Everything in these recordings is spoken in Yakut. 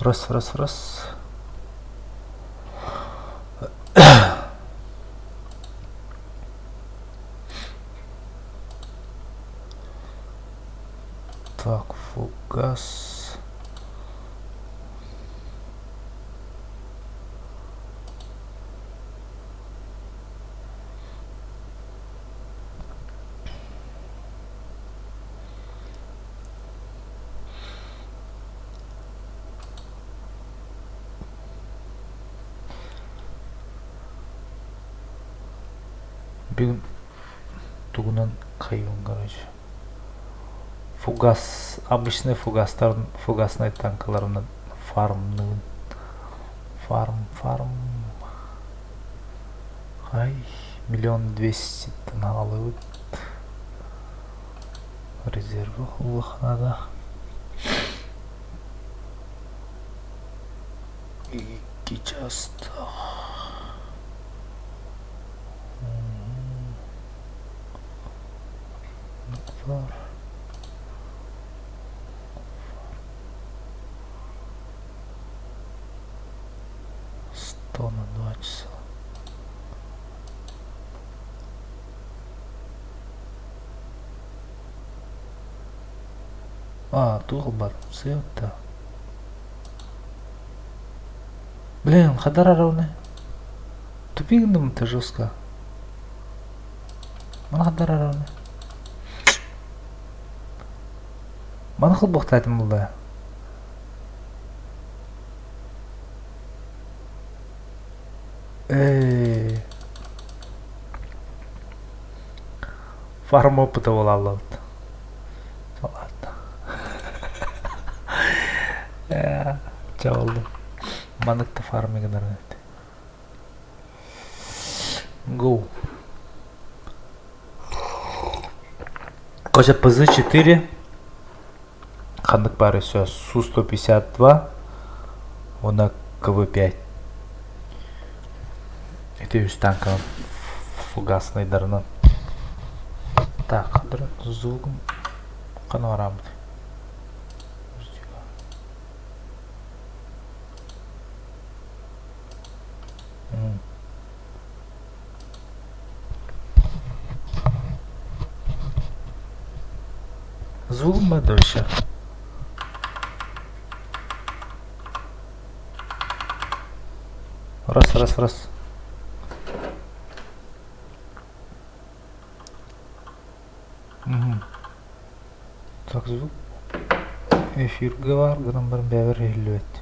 Раз, раз, раз. Так, фугас. Бүгүн тугунан хайыым короче. Фугас, обычный фугастар, фугаснай танкаларынан фармныын. Фарм, фарм. Ай, миллион двеститтэн аҕалыбыт. Резервы улаханада. Икки чаастаах. Бар. 100 на 2 часа. А, туох бар, сыата. Блин, хадара ровный. Тупик ты жестко. Мана хадара ровный. Мана холбохтаатым булла. Эй. Фарм опыта буолаллабыт. Ладно. Чэ болду. Маннык да фармы гынар эбит. Go. Короче, ПЗ-4 ханнык баар өссө Су-152 уонна КВ-5. Ити үс танка фугасныйдарынан. Так, звугум хана бараммыт. Звугум баар да вообще? Раз, раз, раз. Мгм. Так, звук эфиргэ баар гынан баран бэйэбэр иһиллибэт.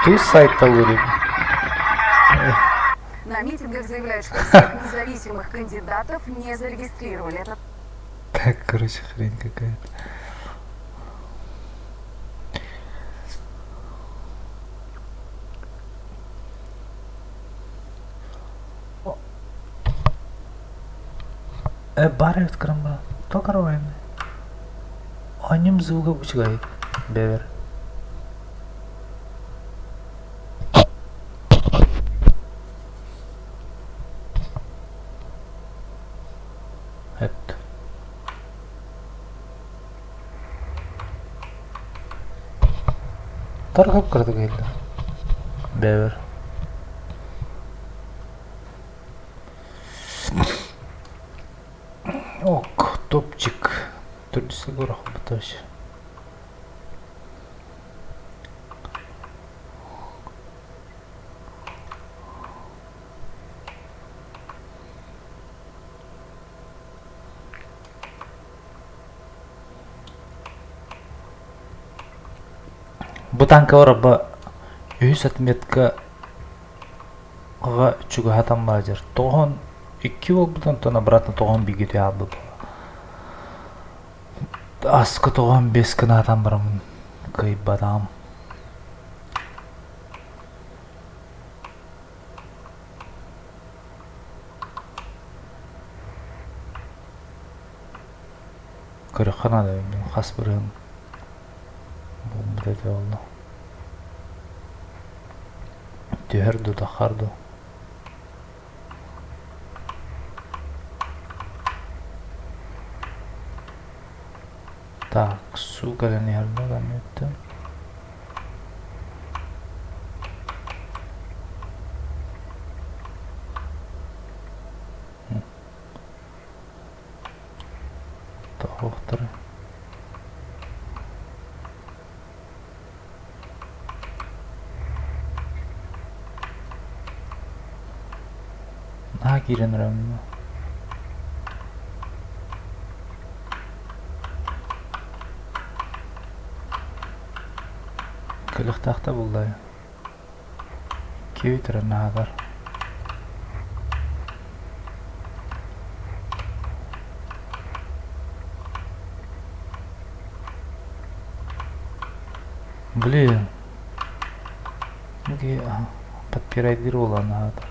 Ту сайталыыр На митингах заявляют, что всех независимых кандидатов не зарегистрировали. Это Так, короче, хрень какая-то. Э, баар эбит гынан баран, тоҕо Оонньуум звуга үчүгэй, бэбэр. Эт. Тарҕап кыратык иһиллэр. Бэбэр. Ок, топчик. Төрдүс горох вообще. Бу танка барабба Үһүс отметкаҕа чугаһатан баадьар. 92 буолбут, онтон обратно 91-гэ түһэ хаалбыт буолла. Аска 95 гынаатан бараммын кыайбатаҕым. Көрүөххэ наада хас бырыһын буолбут этэ буолла. Түһэр дуу, таххар дуу. Так, суу кэлэн иһэр дуу кэнниттэн. Тоһуохтары. Наһаа киирэн эрэбин Кэлиэхтээх да буоллаҕа. Киэби турар наһаалар. Блин. Подпирайдыыр буолан наһаатар.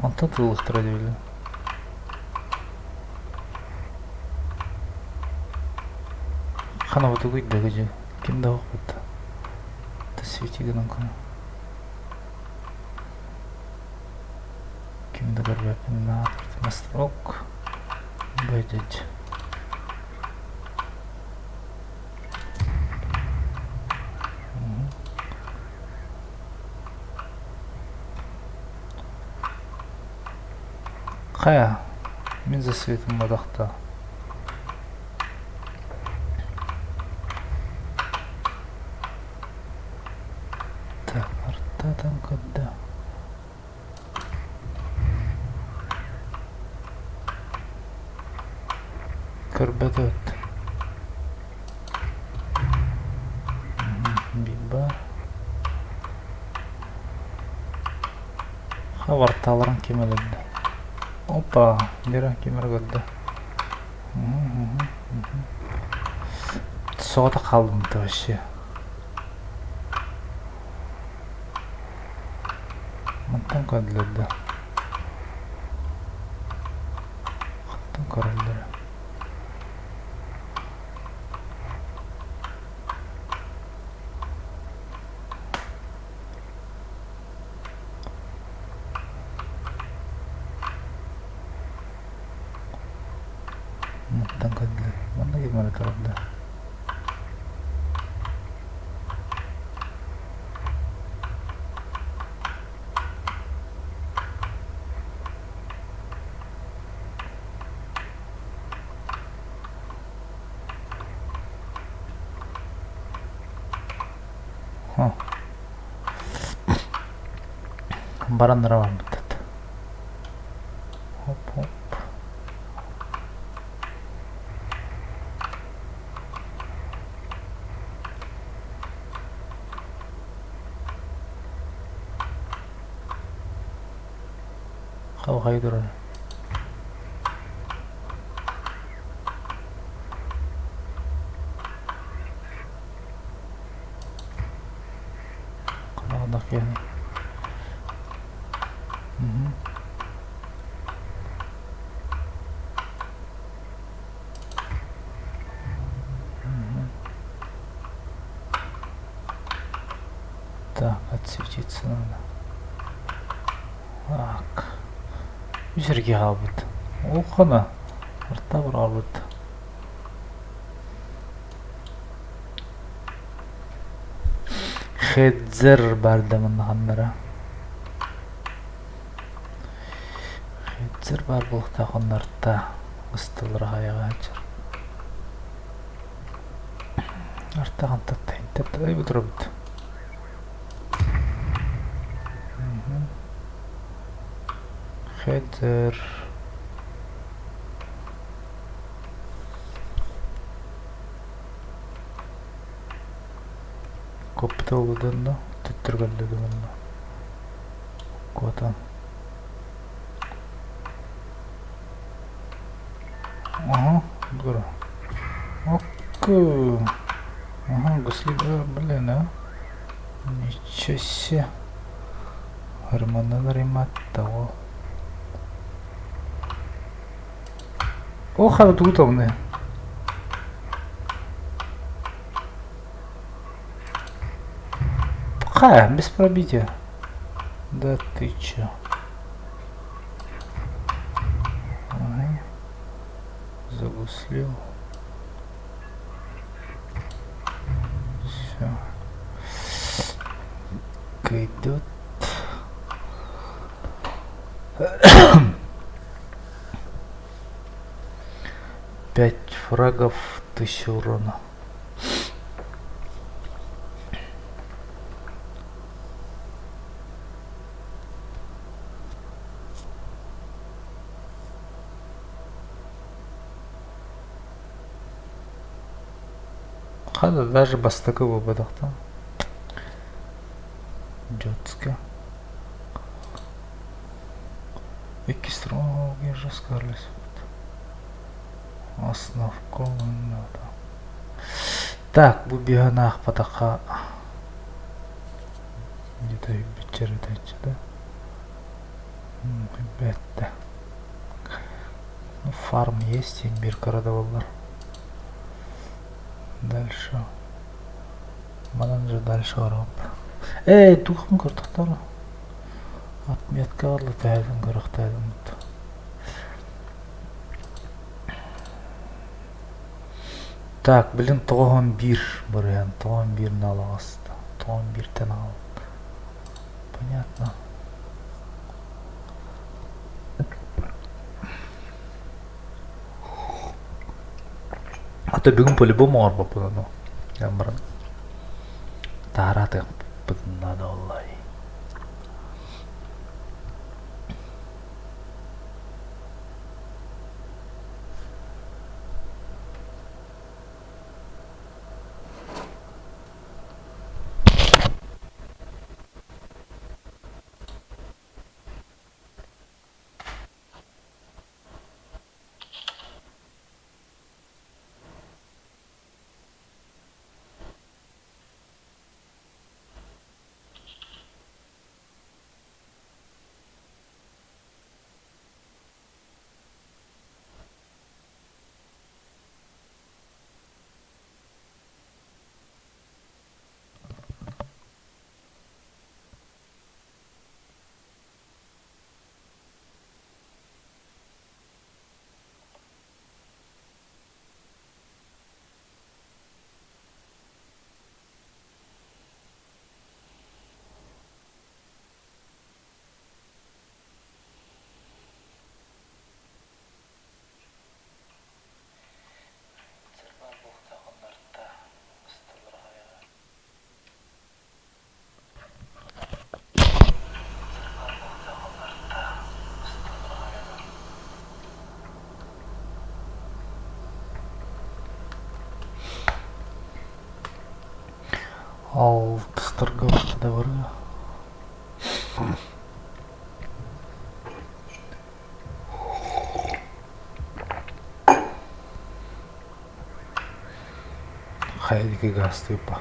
Онтон тыллыхтара диэбилин. Ханабытыгый да кыдьы. Ким да оһохпут. Свети гынан кына. Ким да көрбөппүн наатырт настрок. Бөдөт. Хайа, мин засветым бодохто. Так, артатан көрдө. Көрбөт эбит. Биба. Хабарталарын ким өлөрдө? Опа, дера ким эрэ көрдө. Соҕотох хааллым да вообще. Мантан көрдүлэр да. Хантан көрөллөр. Мантан көрдүлэр. Манна ким эрэ турар да. Бараннара барбыттар. Хоп-хоп. Хабахай турар. Ханаҕа киһи. Так, отсветиться надо. Так. Үс эргэ хаалбыт. Ол хана. Арта быраабыт. Хедзер бар да маннаханнара. Хедзер бар буолуохтаах оннорта ыстыллара хайаҕа сылдьар. Артахан таттайын турабыт. Хедзер. Коппута олудунну. Төттөрү кэллэ манна. Куотан. Ага, гора. Окей. Ага, гусли, блин, а. Ничего себе. Римат того. Ох, а тут он. Ха, без пробития. Да ты чё? Ага. Загуслил. Все. Идет. Пять фрагов, 1000 урона. Хада даже бастакы буолбатахтан. Детская. Иккис жестко Основка надо. Так, бу биһан аахпатахха где-то бичер да? Бетте. Ну, фарм есть, имбирь карадаваллар. Дальше. Манан же дальше барабын. Эй, тухым көрдөхтөр. Отметка алла тәһәдин көрөхтәдин. Так, блин, 91 барыан, 91 налаҕаста. 91-тен аҕал. Понятно. А то бүгүн по-любому оҥорбоппун ону. Эн баран таһараатыахпытын наада буоллай. Алтыстарга да барыа. Хайдики гастыпа.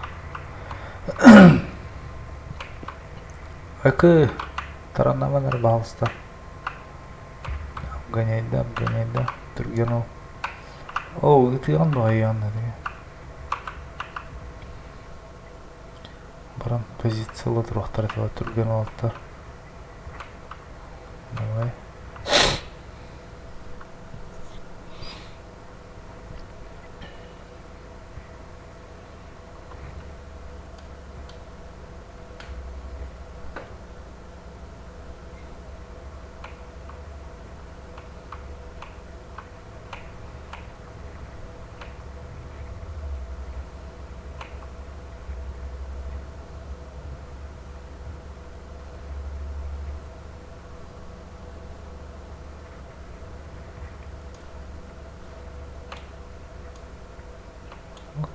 Акы таранаман пожалуйста. Обгоняй да, обгоняй да. Түрген ол. О, ытыган баҕайы Баран позициялар туруохтара түргэн уолаттар. Давай.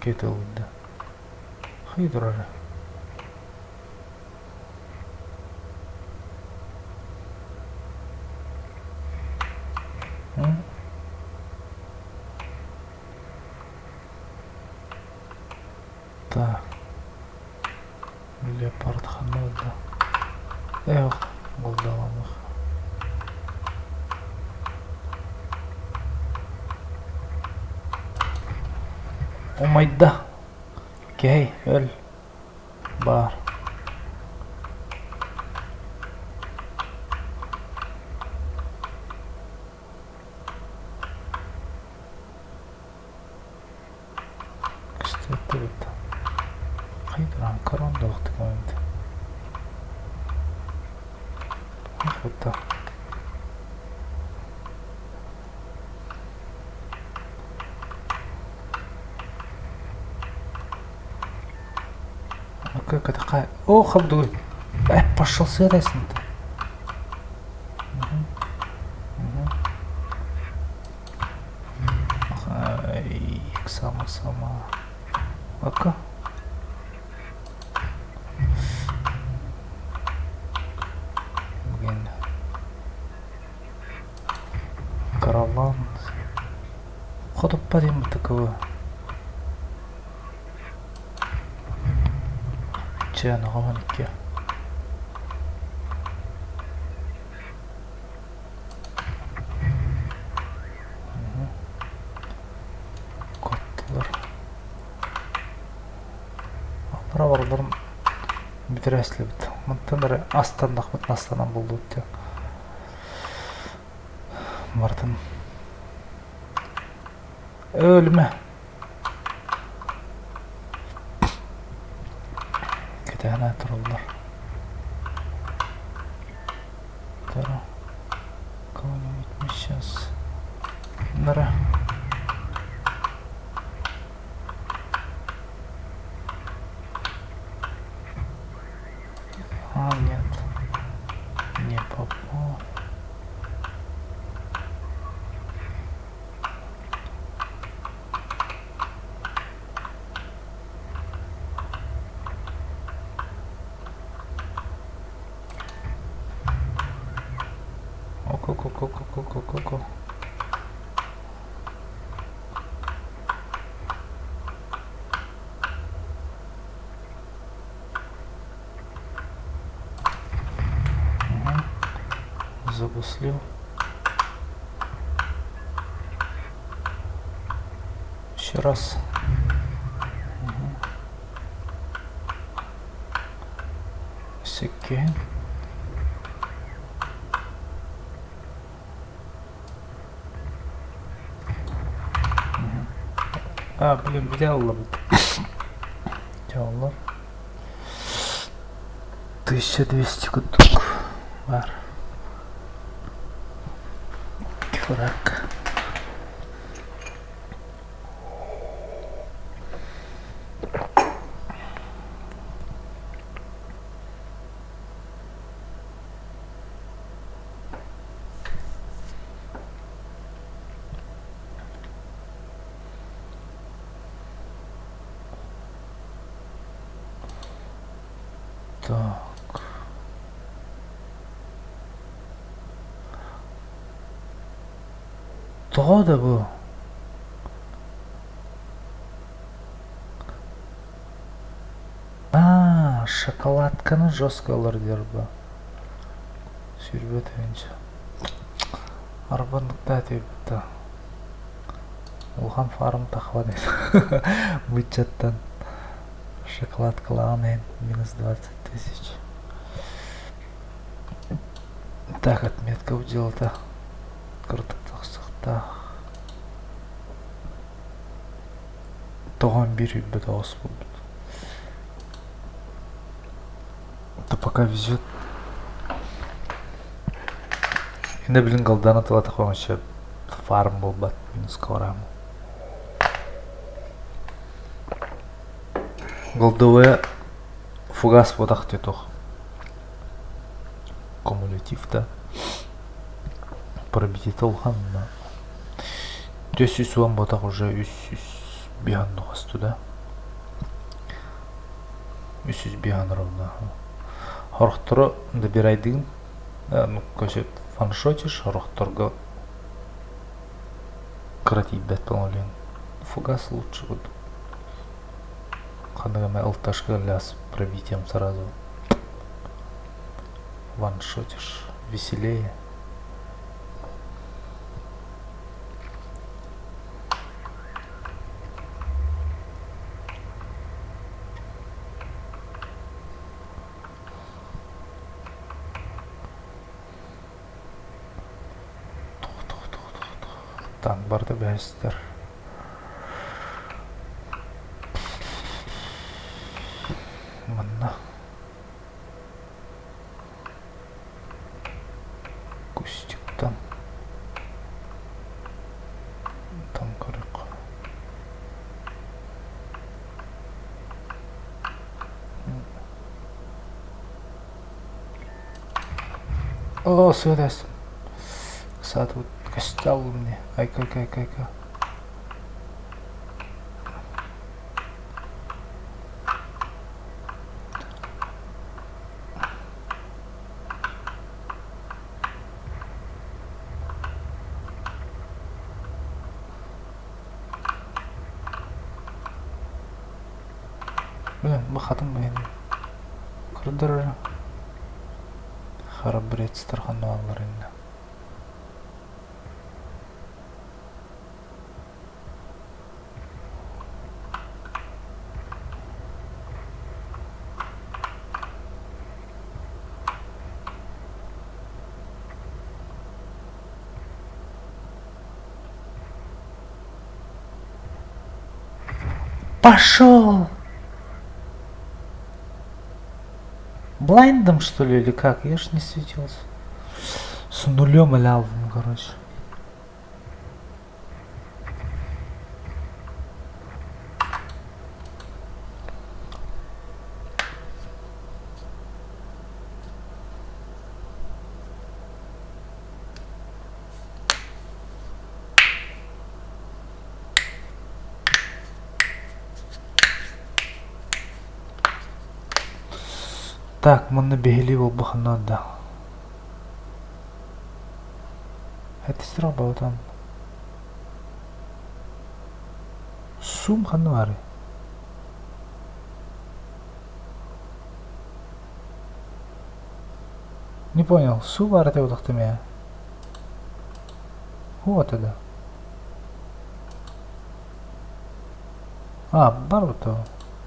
Окей, да. Хайдурара. Так. Леопард ханна барда? Эх, голдаламых. Умайда. Кэй, өл. Баар. Көстүбэт Хайдах корон да Охота. А как это хай? О, хабдуй. Э, пошел сыресный-то. Угу. Угу. Сама сама. Ака. Блин. Караван. Хотуппа диэн такого. Чэ, наҕаман икки. Коттулар. Аллара барыларын бүтэрээслибит. Мантан эрэ астаннахпытын астанан буллубут диэн. Барытын өлүмэ. Кэтэһэн тураллар. Кого-нибудь мы сейчас... Нара. А, нет. Не попал. Ок-ок-ок-ок-ок-ок-ок. Угу. Загуслил. Еще раз. Угу. Секке. А, блин, где Алла? Алла. 1200 курдук баар. Фраг. Так. Тоҕо да бу? Аа, шоколадканы жестко ылар диэр бу. Сүүрбэ тыһыынча. Арбанныктаа тиийбит Улахан фарм тахва диэн. Быччаттан шоколадкалаан иһин минус 20 тысяч. Так, отметка удела-то. Кырдык тахсыахтаах. Тоҕон биир үрбэт оҕус буолбут. Это пока везет. Инде билин голдана тылата вообще фарм буолбат минуска бараам. Голдовая фугас буотах тетох. Кумулятив да. Пробитие улахан 410 буотах уже 305 нухасту да. 305 ровно. Хорохтору добирайдыгын ну, короче, фаншотишь, хорохторго кыра тиийбэт буолан фугас лучше вот. Ханнык эмэ ЛТшка ляс пробитием сразу ваншотишь. Веселее. Тан барда бэһэстэр. Манна Кустиктан там көрүөх. О, сыадэс. Саатыбыт көстө мне. Айка, айка, айка, айка. Блин, бу хатын бэйэни көрдөрөр храбрецтар ханнааллар иннэ. Пошел! Блайндом, что ли, или как? Я ж не светился. С нулем или алвом, короче. Так, манна биһилии буолбаха наада. Этистэр албабытан. Сум ханна баарый? Не понял, суу баар этэ утахтым ээ. Вот это. А, бар ото.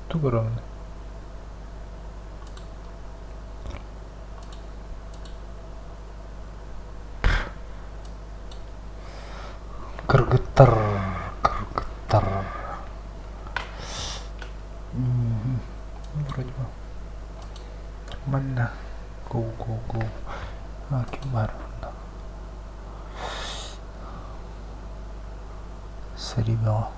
Ту көрөмүн. Кыргыттар, кыргыттар. Вроде бы. Манна. Go, go, go. А, ким баар онно? Сэрии бөҕө.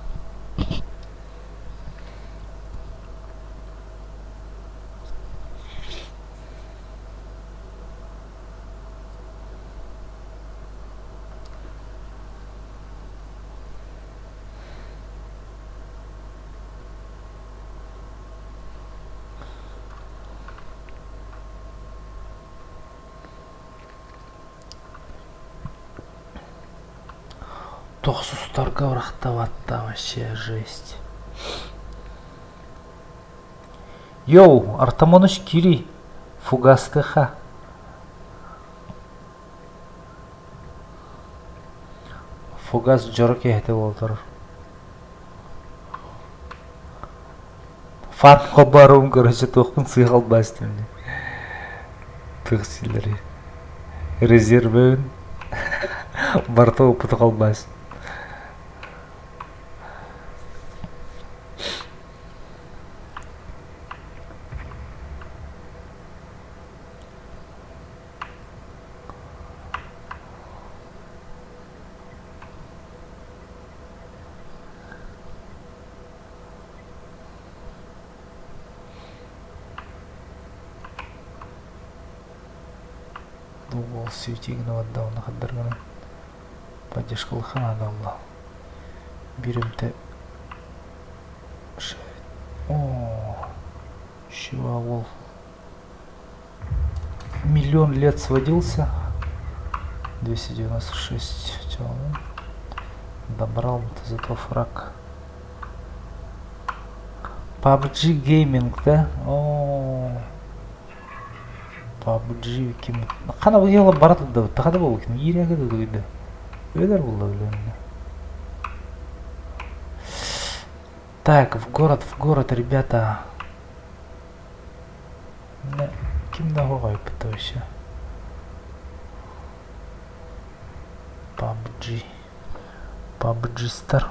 Тохсустарга бырахтабатта вообще жесть. Йоу, Артамоныч кири, фугастыха. Фугас дьоро киһитэ буолтар. Фан хобарум, короче, туохпун сыыһа албастым дии. Тых силери. Резервэбин барыта опыты халбаас. Уол сүүтиигин барда онно хаддаргынан поддержкалыха наада буолла. Биир эмтэ О, чего уол миллион лет сводился. 296 человек. Добрал зато фраг. PUBG Gaming да? Оо. PUBG ким хана бу бара турда таха да буолбут иирээгэ да Өлөр булла билэн. Так, в город, ребята. Ким да хоҕойбут вообще? PUBG. PUBG Star.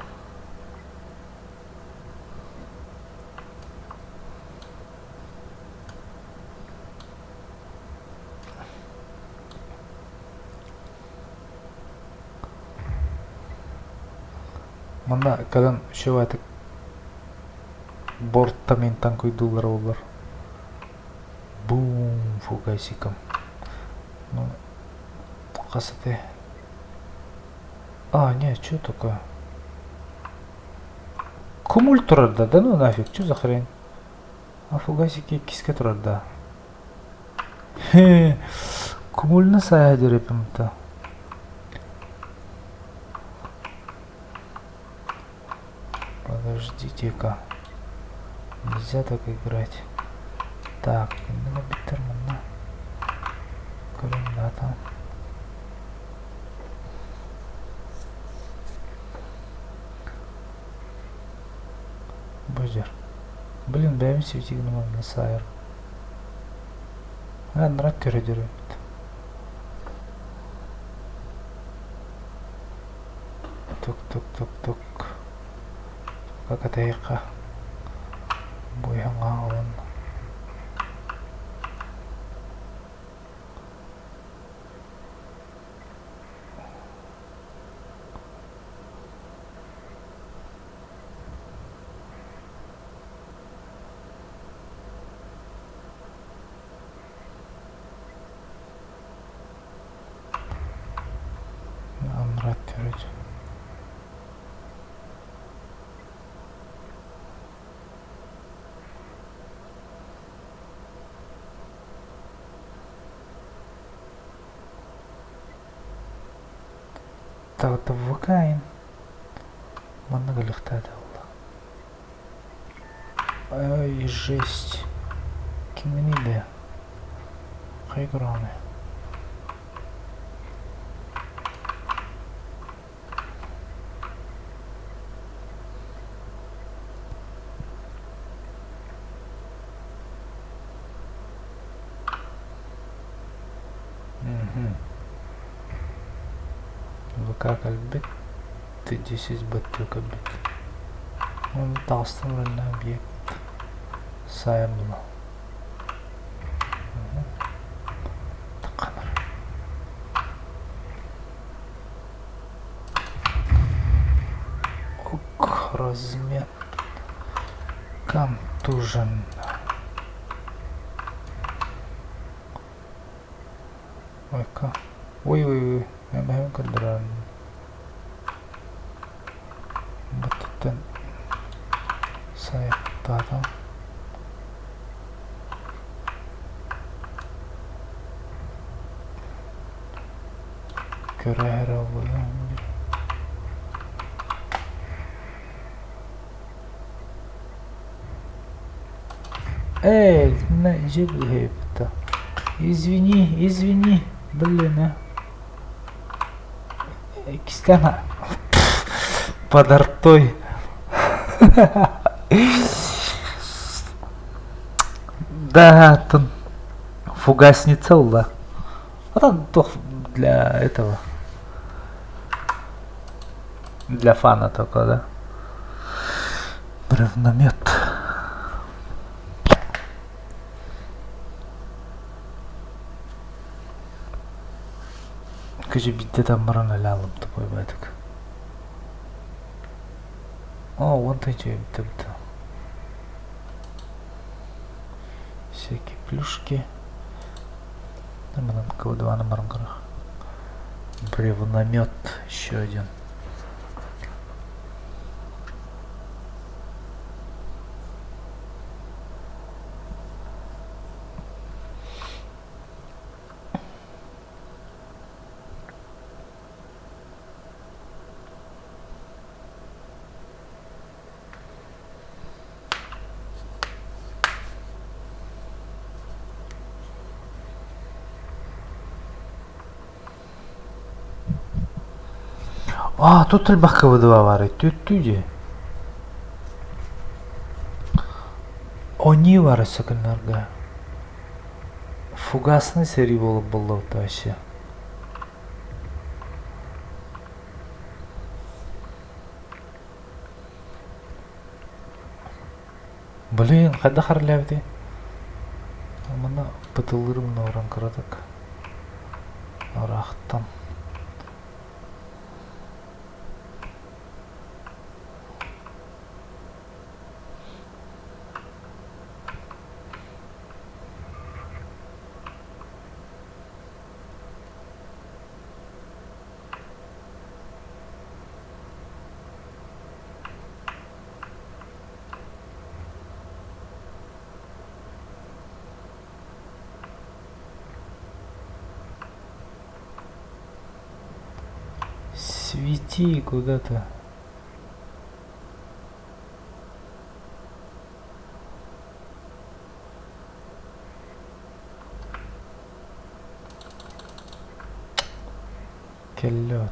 Манна кэлэн үчүгэйдик бортта мин танкуйдууллар буоллар. Бум фугасиком. Ну, хас этэй? А, не, что такое? Кумуль турар да, да ну нафиг, что за хрень? А фугасики иккискэ турар да. Кумульны сайа диэппин Подождите-ка. Нельзя так играть. Так, манна биттер манна. Көрүм там. Бузер. Блин, бэйэм светигным сайар. Анрак көрөдөрөбүт. Тук-тук-тук-тук. Какатайка. Буйһаҥа олон. Анрат короче. Так, выкаин. Манна кэлиэхтээх буолла. Ай, жесть. Кимминий да? Хайа көрөҕүнүй? Мгм. ВК кэлбит. Т10 баттыы кэлбит. Оны таҕыстым уонна объект сайын була. Тахханар. Ок, размер контужен. Ойка. Ой-ой-ой, эмэһин көрдөрөн. Быттыттан сайыктаатам. Көрө эрэ олуйан. Эй, на это. Извини, извини, блин, а. Кистяна. Подортой. Да, там фугасница была. А там для этого. Для фана только, да? Бревномет. Кыжы бидде там баран эле алып койбойдук. О, вон ты че Всякие плюшки. Манан КВ-2 баран көрөх. Бревномет еще один. А, тут элбэх КВД баар түттүү дии. Они бар өссө күннэргэ. Фугасный сэрии буолуп буоллабыт вообще. Блин, хайдах аралээбитий? Манна бытылыырым баран кыратык. Ыраахтан. Свети куда-то. Кэллэ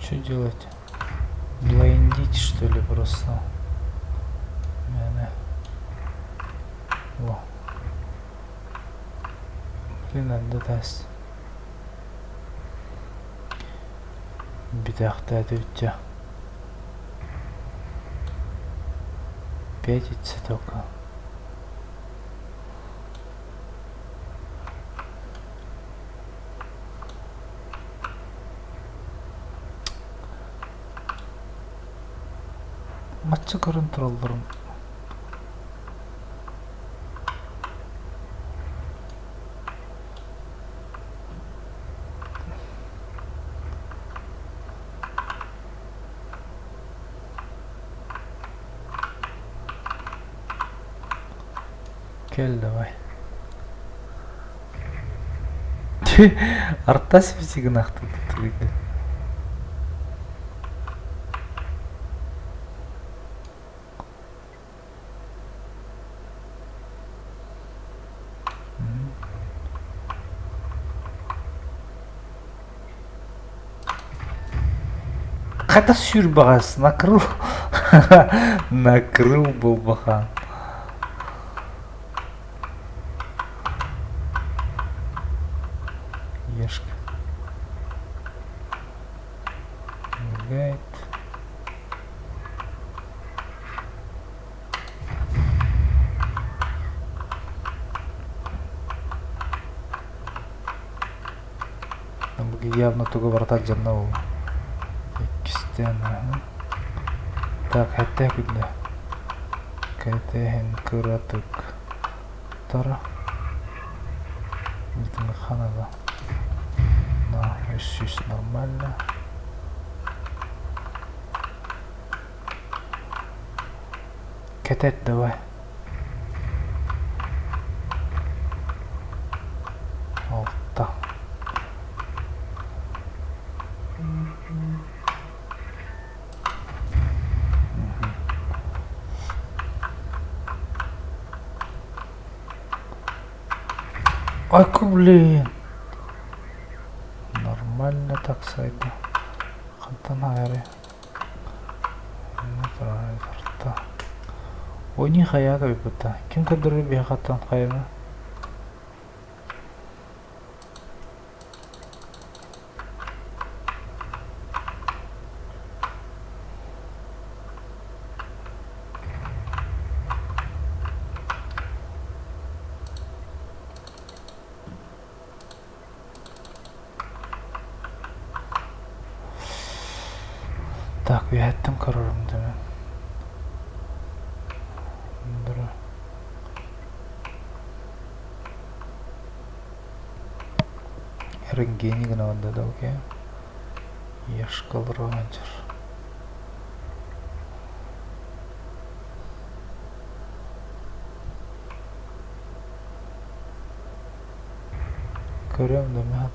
Что делать? Блайндить что ли просто? Мэне. О. Блин, надо даст. Бүтэхтээтибит Пятится только. Мачча көрөн туралларын Кэл давай. Арта сибити гынахтыт туйды. Хата сүүрбэҕэс накрыл накрыл буолбаха. Ешка. Мигает. Явно тугу барыта алдьанна ол. Иккистээн Так, хэттэ күннэ. Кэтэһин кыратык. Тара. Ханада. На, үс нормально. Кэтэт давай. Алта. Айку, блин. Нормально так сайда. Хантан аайы. Ойнии хайаа кабиппыта. Ким көрдөрөр биһиэхэ оттон хайаны? Так, үөһэттэн көрөрүм дэмэ. Рентгени гына да окей. Ешкал ранчер. Көрүөм да мин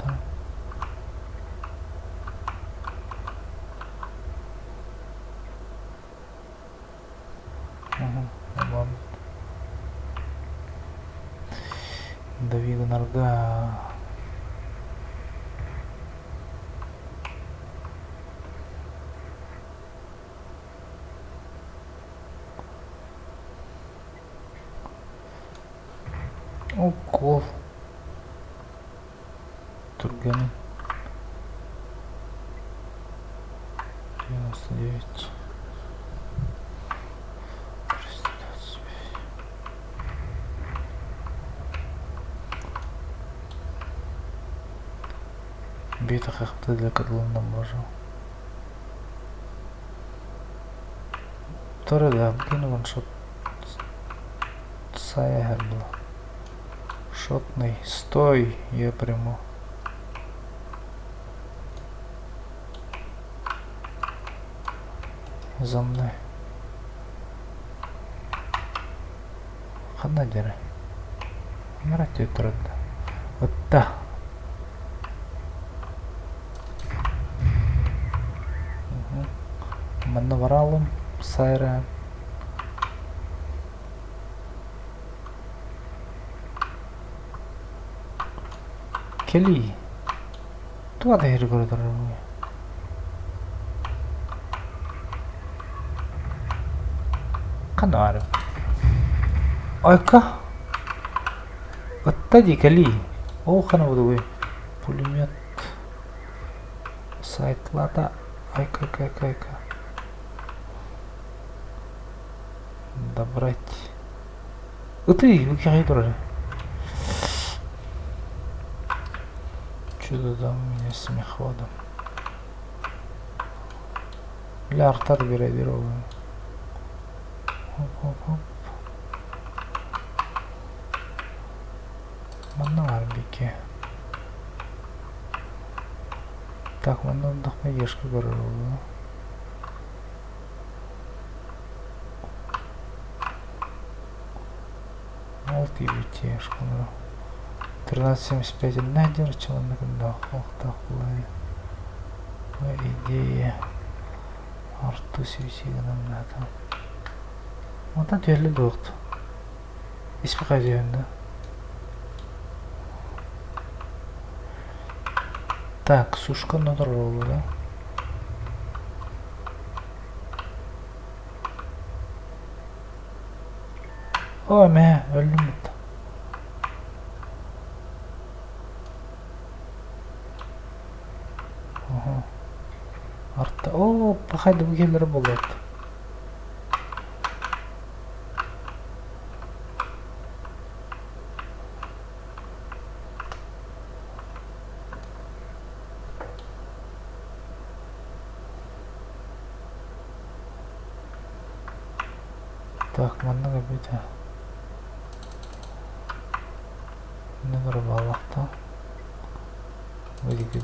Дави гынарга Укол Түргэнин 99 325 Биир хахта для Торе кини ваншот Сайа была. Шотный. Стой, я приму. За мной. Ханна диэри. Анара турда. Ытта. Манна баралым сайра. Кэлии. Туга да иһэр көрө турар Ханна баарый? Айка. Ытта дии кэлии. Ол хана будугуй? Пулемет. Сайтлата. Айка, айка, айка, айка. Добрать. Ытый, кэҕий турар. Чудо там у меня с мехводом. Бля, артар биэрэ ол. Хоп, хоп, хоп. Манна баар бике. Так, манна оннохпо ешка көрөр буолла. Ол тиийбит школу. 13.75 иннэ чыланна күннээх олохтоох буолла. По идее арту сүүсигынан наата. Онтон түһэллэ дуохт. Испэхэ түһэннэ. Так, сушка да? Оо, мэ, өллүм бутта. Ага. Арта. Оо, пахай да бу киһилэрэ буолуот. Так, маннык эбитэ. Номер баллахта. Выйдет, выйдет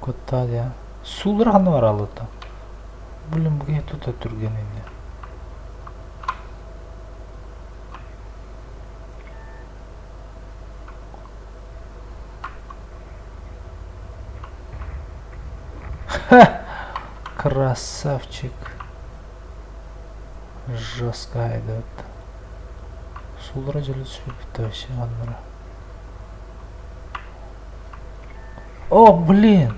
Куттаа дии. Суулара ханна бараалыта? Блин, бу киһи тута түргэн ини. Ха! Красавчик. Жестко идет. Суулара дьөлө түспүппүт вообще ханнара. О, блин!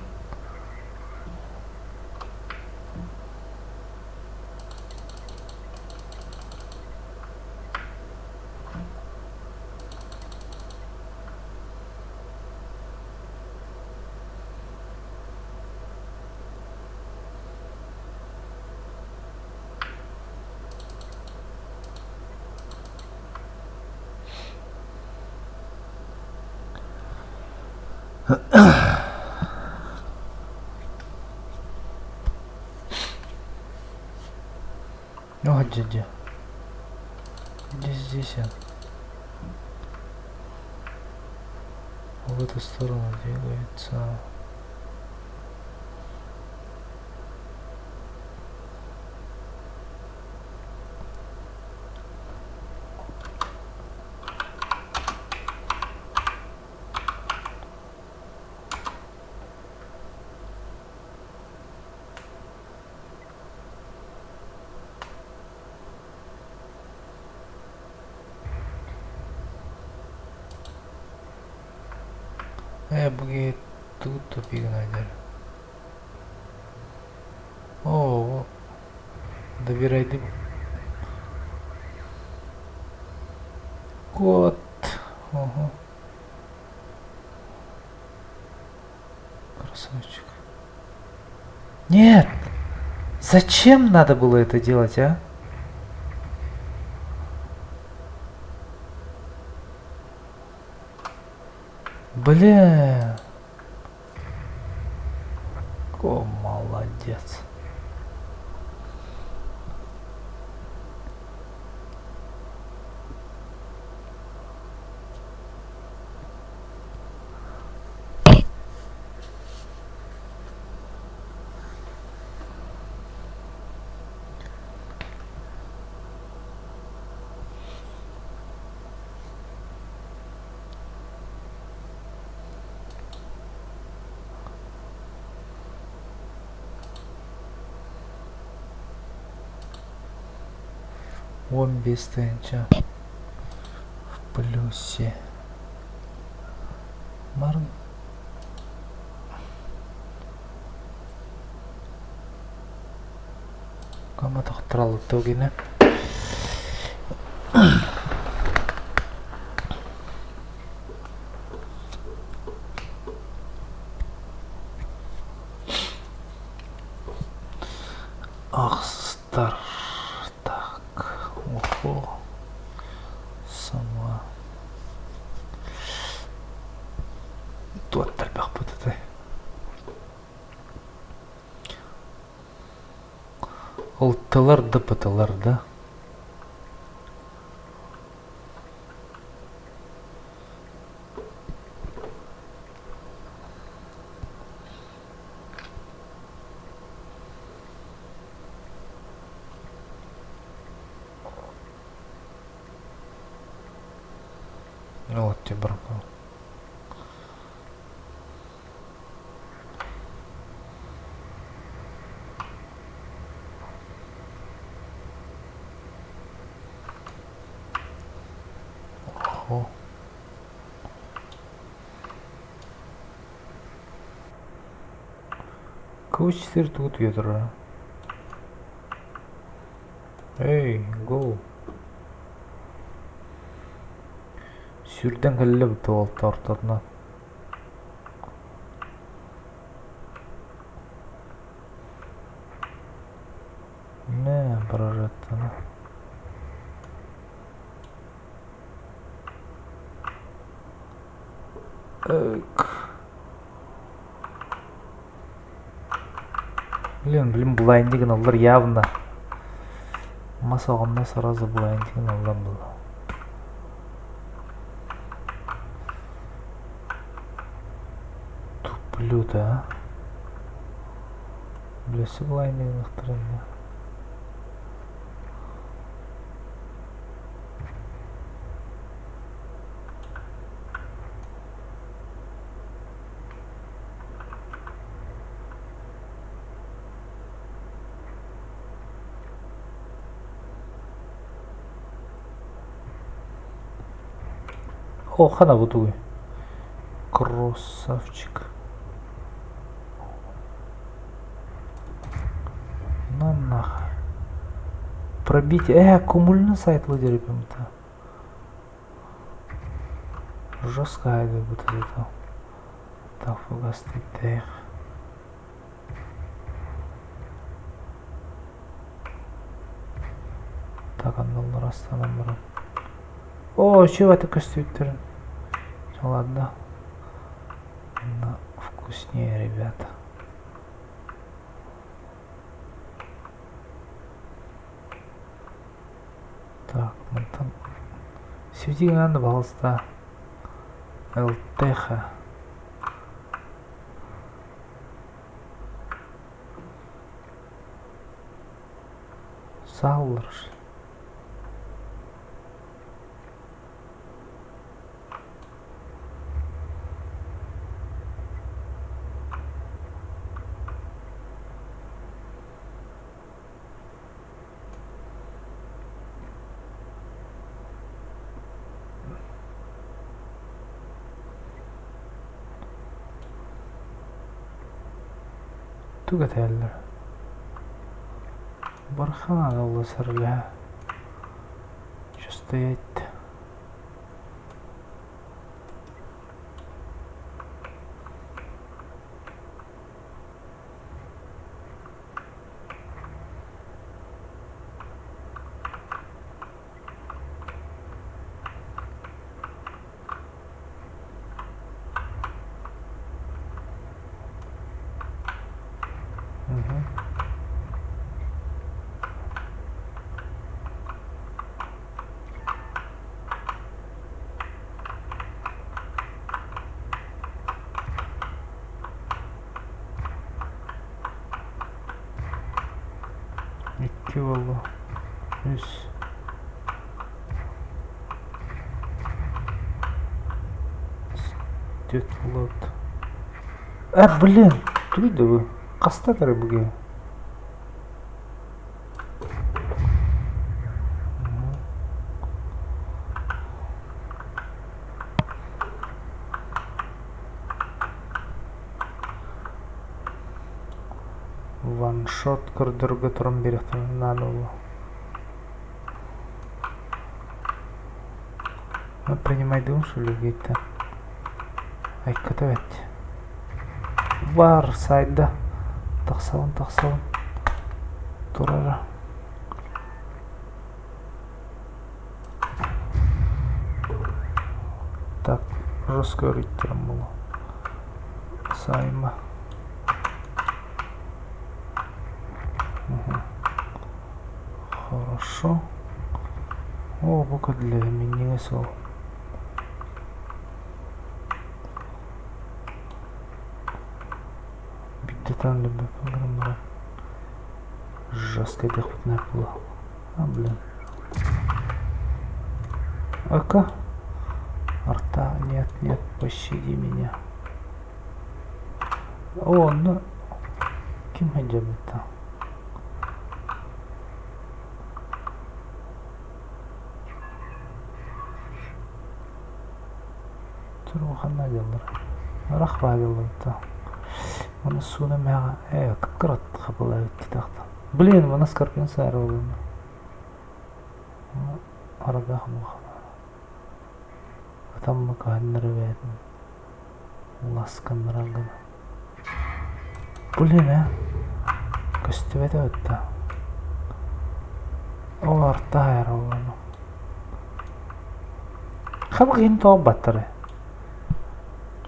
О, где, где? Где здесь он? В эту сторону двигается. Ээ, бу тут тупигын О, добирайды. Кот. Ого. Красавчик. Нет! Зачем надо было это делать, а? Бля. О, молодец. 15 тыһыынча в плюсе. Мар Кама тохтораллыттыы гинэ. Ахсыстар так охо сама туоттар бахпыт этэй Ылтылар да пытылар да. Вот тебе барахло. Охо. Кыыс сир тугу утуйа турара Эй, го Сүүрдэн кэллэ буолта ортотунан Мэ, барарыттана. Так. Блин, блин, блайнди гыналлар явно. Мас оҕонно сразу блайнди гыналлар было. Туплю да. Блөсү блайнди гыныхтарында. О, хана бутугуй. Красавчик. На нахер. Пробить. Кумульный сайт лидерипимта. Жестко будет это. Так, фугасный тех. Так, анналар астанан баран. О, чего это көстүүттөрүн. Ладно. На вкуснее, ребята. Свети надо, пожалуйста. ЛТХ. Сааллар. Тугу этэллэр? Бархаан ылласарлаһа. Чё стоять-то? Угу. Икки буолла. Үс. Түөрт буолуот. Э, блин, тугуй да бу? Хаста эрэ бу Ваншот көрдөргө туран биэриэхтэрин наада буолуо. Принимайдыыбын что ли гейттэн? Айката бэт. Бар сайда. Тахсабын, тахсабын. Турара. Так, жестко өрүйтэрэн буолуо. Сайма. Угу. Хорошо. О, бу кэдлэ минньигэс ол. Биттэтэн лүбэппин гынан баран жестко диэхпитинэ буолуо. А, блин. Ака. Арта, нет, нет, пощади меня. О, онно ким сылдьабыта? Туруханна дьаллар. Ырах баайыллыбыта. Оны сууна мэҕэ ээ кыккырат хабылаабыт тахта. Блин, мана скорпион саара буолла. Аргаах мухана. Атамма кыһаннары бээтин. Ласканнаран гына. Блин, ээ. Көстүбэтэ бытта. Ол арта хайара буолла. Хабы киһини тоҕо баттарай?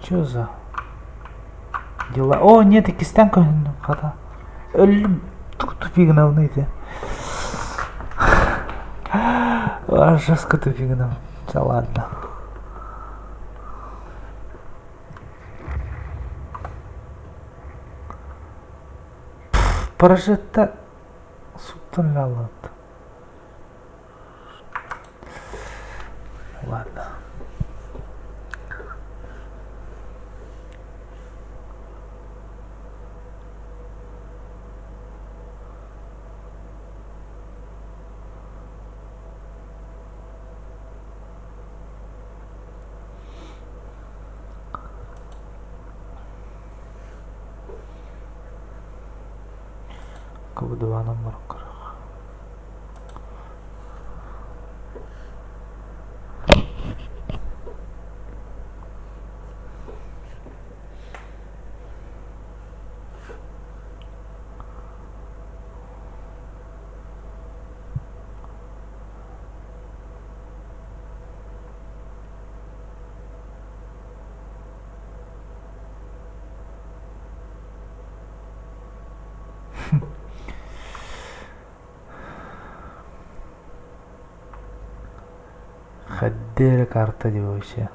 Чё за дела? О, нет, иккистээн көһүннүм, хата. Өллүм. Тупик гынабын ити. Жестко тупик гынабын. Чэ, ладно. Парашютта суттан ылаллыбыт. Ладно. Кыбыдыбаанан баран көрүөх. Хаддера карта дии вообще.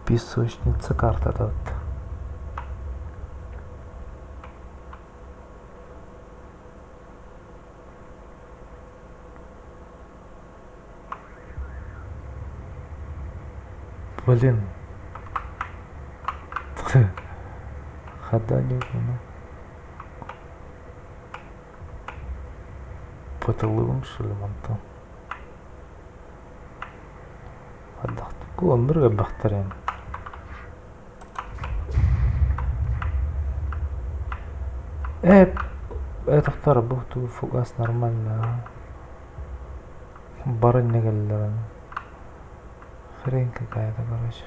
Песочница картата вот. Блин. Хадани Потолугум что ли мантан. Хайдах оннук элбэхтэр эн. Э, это бу фугас нормально. Бары иннэ кэллэр Хрень какая-то, короче.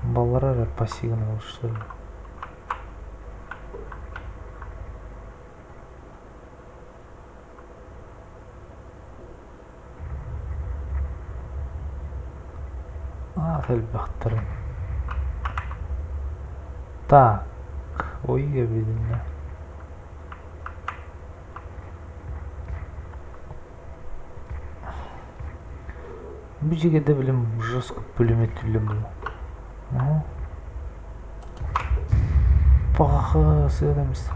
Баллара эрэ пассивный что ли. Аат элбэхтэрин. Так, ой эбилиннэ. Бу дьиэгэ билим жестко пулемет түллэн буолла. Ага. Пахы сыана эмис.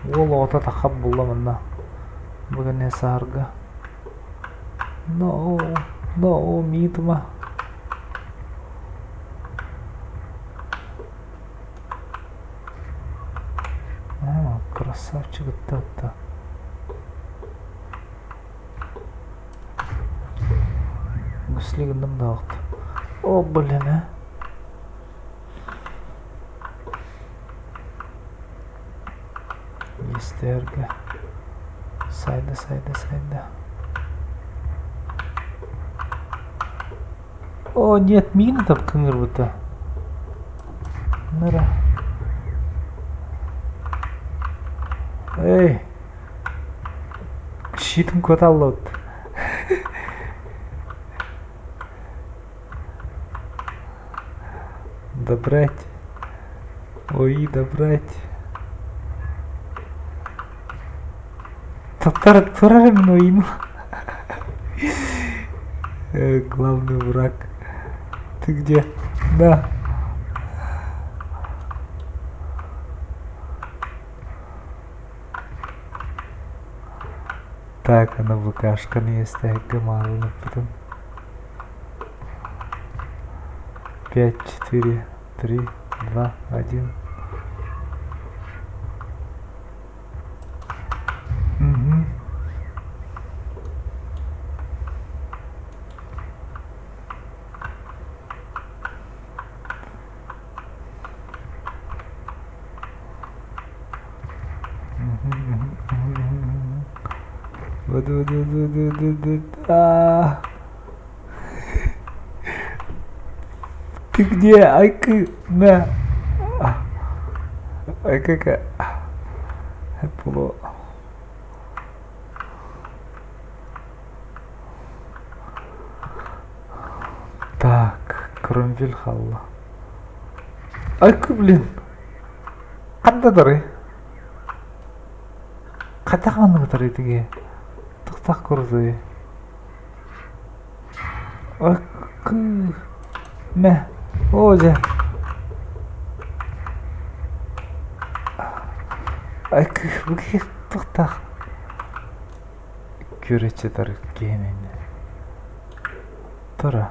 Уол оҕото таххап булла манна. Бүгүн саарга. No, no, митма. А, красавчик это. Гусли гынным да О, блин, а. Истэргэ. Сайда, сайда, сайда. О, нет, мина там кыҥырбыта. Нара. Эй! Щитым куоталлыбыт. Добрать. Ой, добрать. Татар турар мин Главный враг. Ты где? Да. Так, ана ВКшканы эстэһиккэ маарыныппытын. Пять, четыре, три, два, один. Угу. А. Ты где? Айкы, на. Айкыка. Было. Так, Кромвель хаалла. Айкы, блин. Ханна тарый? Хайдах маннык тарый тиги? Тохтох курдуй. Айкы. Мэ. Оо дьэ. Айкы, бу киһи тохтох. Күрэччи тар киһини Тура.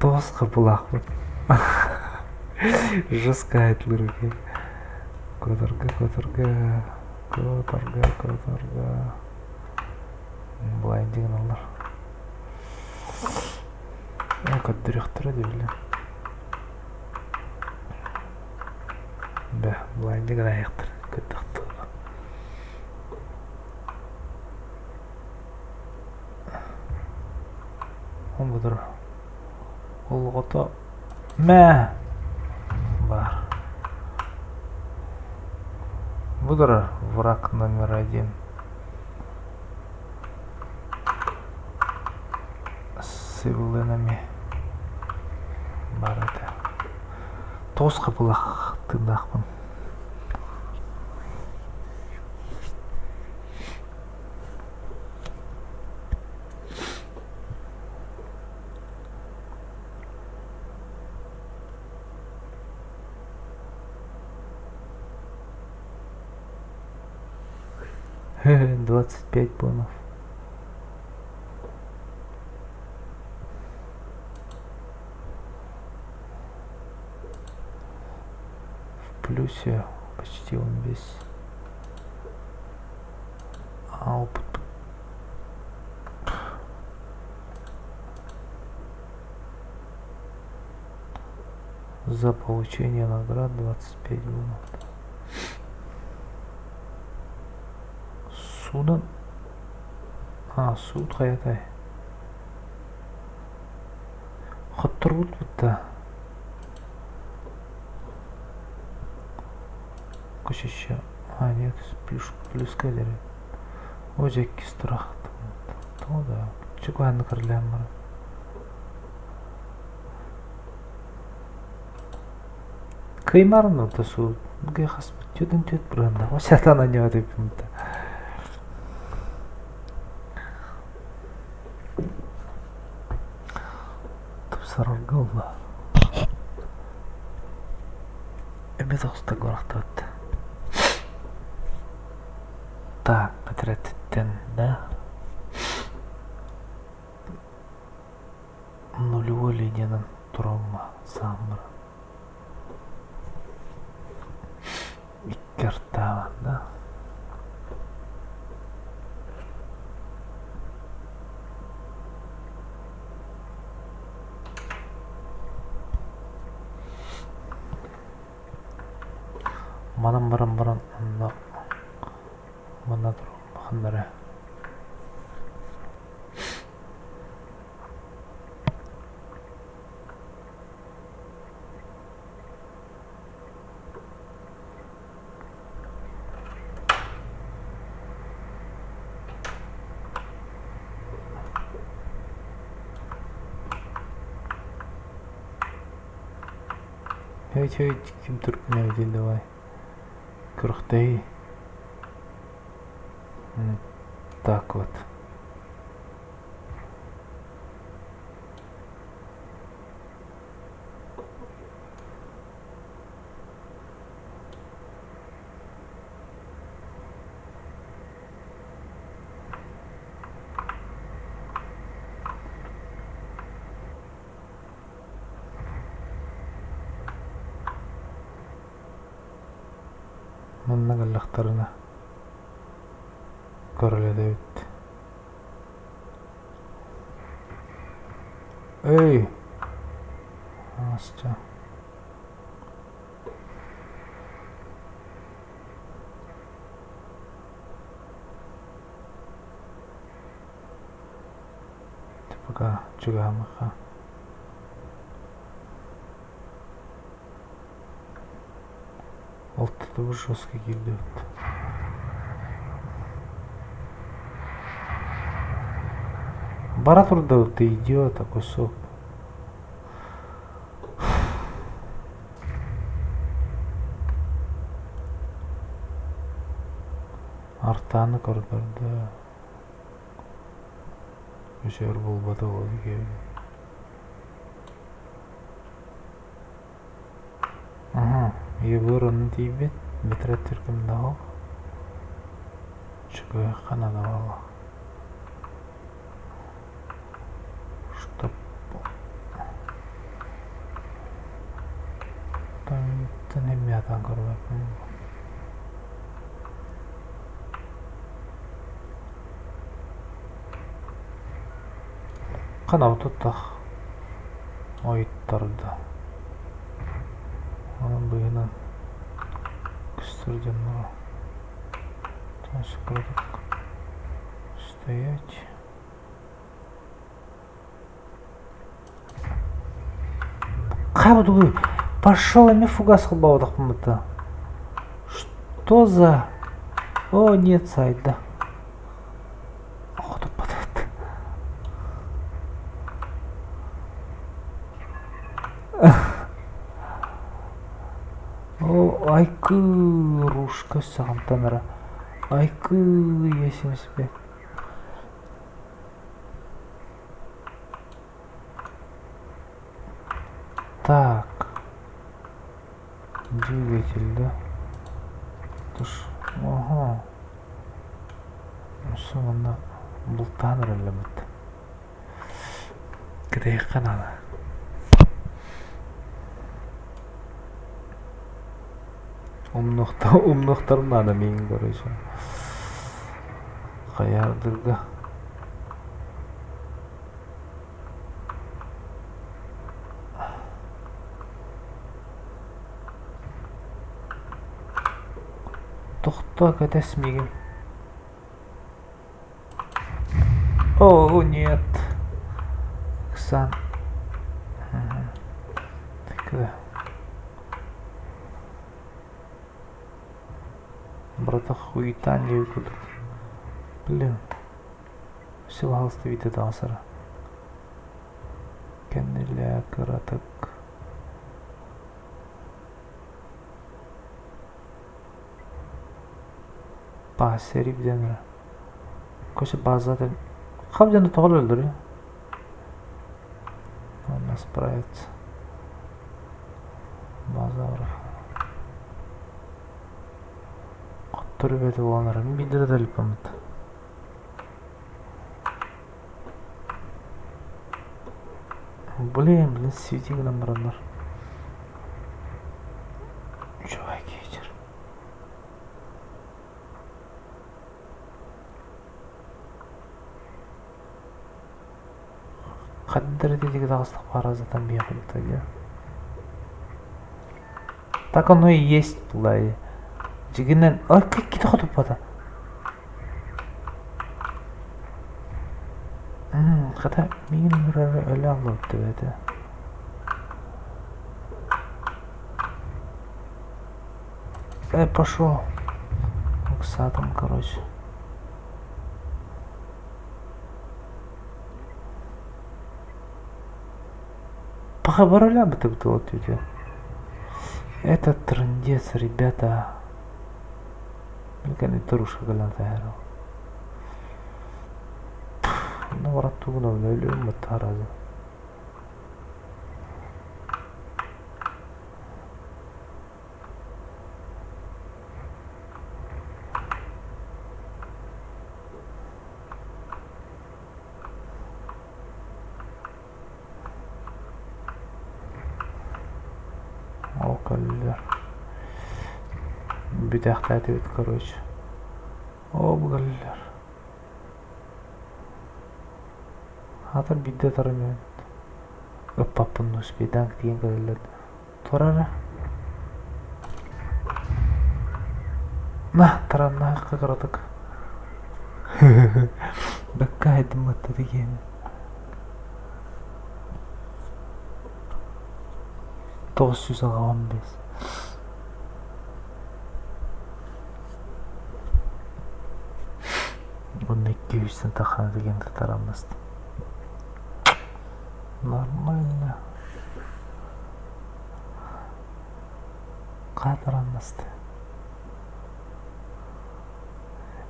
Тоҕус хапылаахпыт. Жестко айтылыр екен. Которга, которга, которга, которга. Былай деген олар. Көрдөрүөхтэрэ дии Бэ, былайдык гынайыктыр көрдөхтөр. Он будур. Олоҕото мэ баар. Бу турар враг номер один. Сывылынами бар этэ. Тоҕус хапылах тыыннаахпын. 25 бонов. В плюсе почти он весь. А опыт За получение наград 25 бонов. Судан. А, суут хайатай. Хотторбут бутта. Көшеше. А, нет, плюс, плюс кэлэр. О, дьэккис турах. Тоҕо да. Чугаһанны кырлаан баран. Кыймарын орто суут хаспыт түөтүн түөт бырыанда сатан анньаатыппын тупсарарга ылла эмиэ тоҕуста горохтоот так бэтэрэтиттэн да нулевой линиянан турамма сааммар икки артаабан да манан баран баран онно манна турар Хей, ким түркүнэбитий давай. Күрэхтэһии. Так вот. Манна галлахтарына көрүлэтэбит. Эй! Астя. Пока чугаамаха. Алтыта жестко киирдибит. Бара турда ты идиота кусок. Артааны көрдөрдө. Үсөр булбата ол Аһа, Егор онно тиийбит, Бэтрэ түркүмнаҕал, чугуйахха наада буолла. Чтоб тан эмиэ көрбөппүн. Ханабы туттах ойуттарда. Онон быыһынан көстөр дьонноро стоять. Хайа Пошел эми фугас холбоотохпун Что за... О, нет, сайда. Хотуппатат. О, айкы, рушка саҕантан ара. Айкы, 75. Так. Двигатель, да? Это ж... Ага. Өссө манна бултаан эрэллэммит. Кэтэһиэххэ наада. Умнуохтар, умнуохтарын наада миигин короче. Хайаардырга. Тохтоо, кэтэс миигин. О, нет. Оксан. Такое. Братах хуета не курдук. Блин. Все пожалуйста видео таҕысара. Кэннилээ кыратык. Пассери диэн Көсө база Хав дьону тоҕо өлөрдөрүй? Онно справиться. База Хоттору бэти буолан биирдэ да өлүппэммит. Блин, блин, свети гынан бараннар. Үчүгэй вечер. Хаддары тетиги таҕыстах паразитан биэхулта дии. Так оно и есть булай. Дьигинэн, ой, кити хотуппата. Хата миигин өлөрөр өлө аллыбыт эбэтэ. Пошел. Ыксаатым, короче. Похабарыля бы ты вот видео. Это трындец, ребята. Билген турушка кэлэн таһаарар. Ну, бараттугун өлүм баттааразы. Ол кэллилэр. Бүтээхтээтибит короче. Оо бу кэллилэр. Аатар биирдэ таран ыппаппын успейдаан тиийэн кэлэллэр. Турара. На, тараннаахха кыратык. Бэккэ айдымматта дигиэн. 985. Уонна 200 тахана деген тараммастым. Нормально. Хаатараннаста.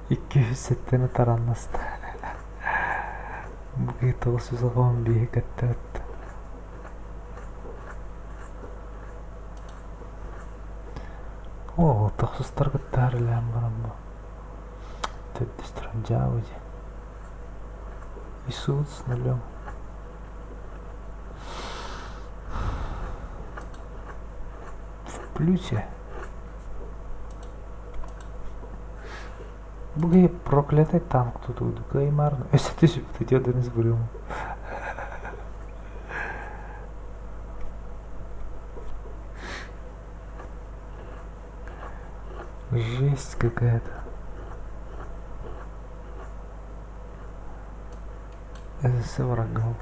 207 тараннаста. Бу 915 кэттэ Оо, тохсустар кытта үлээн баран бу. Төрдүс туран дьаабы дии. Иисус с нулем. В плюсе. Бу проклятый танк тут каймарно. Өссө түсүп тетеден изберем. Жесть какая-то. Это врагов.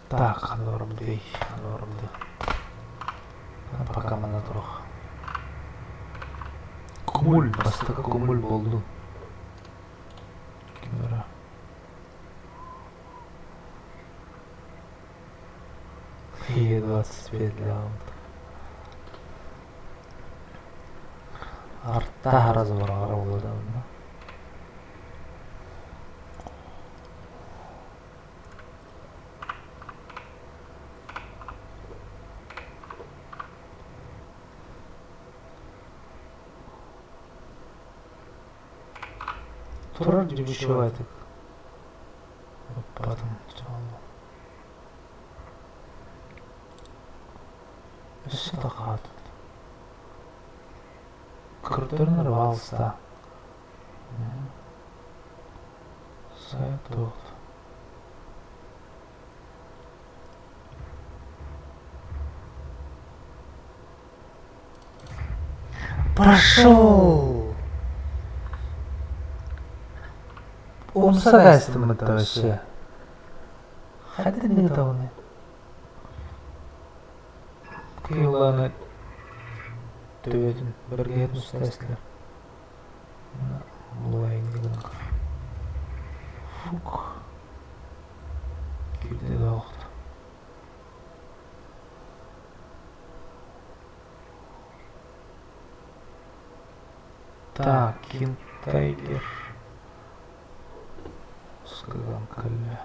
Так, ханна барамдый? Пока манна туруох. Кумуль, бастакы кумуль буоллун. Ким эрэ? Е25 ляут. Арта разворара буолла. Турар дьүбүчүбайтык. Ыппатым Өссө да хаатыт. Көрдөрүнэр баалыста. Сайа туох. Прошел! Умса даастыммыт вообще. Хайдах даҕаны Кыыланы төбөтүн бэргэһэтин устаастылар. Фук. Кирде да Так, Кинг Тайгер. Скаган кэллэ.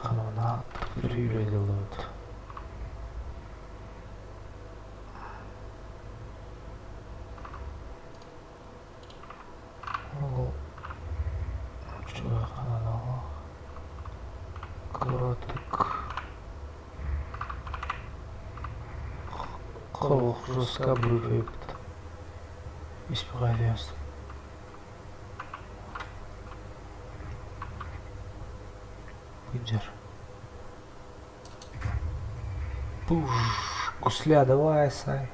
Ханана үрүүлэлэт. Ол ханалаах кыратык Холохруска бүрүппүт. Испугаюсь. Пыджер. Пуж. Гусля, давай, сай.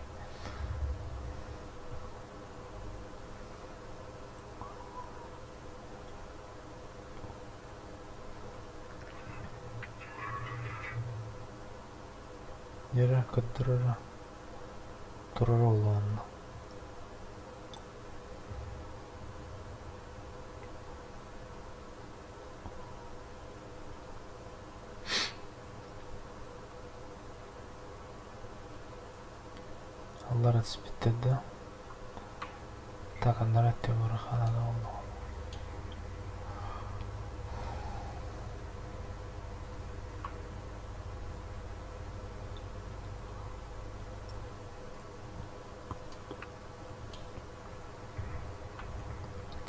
Дьэрэ көрдөрөрө турар оллоонно. Аллара түспүттэр да. Так аннара өттүгэр хаанан оллоҕо.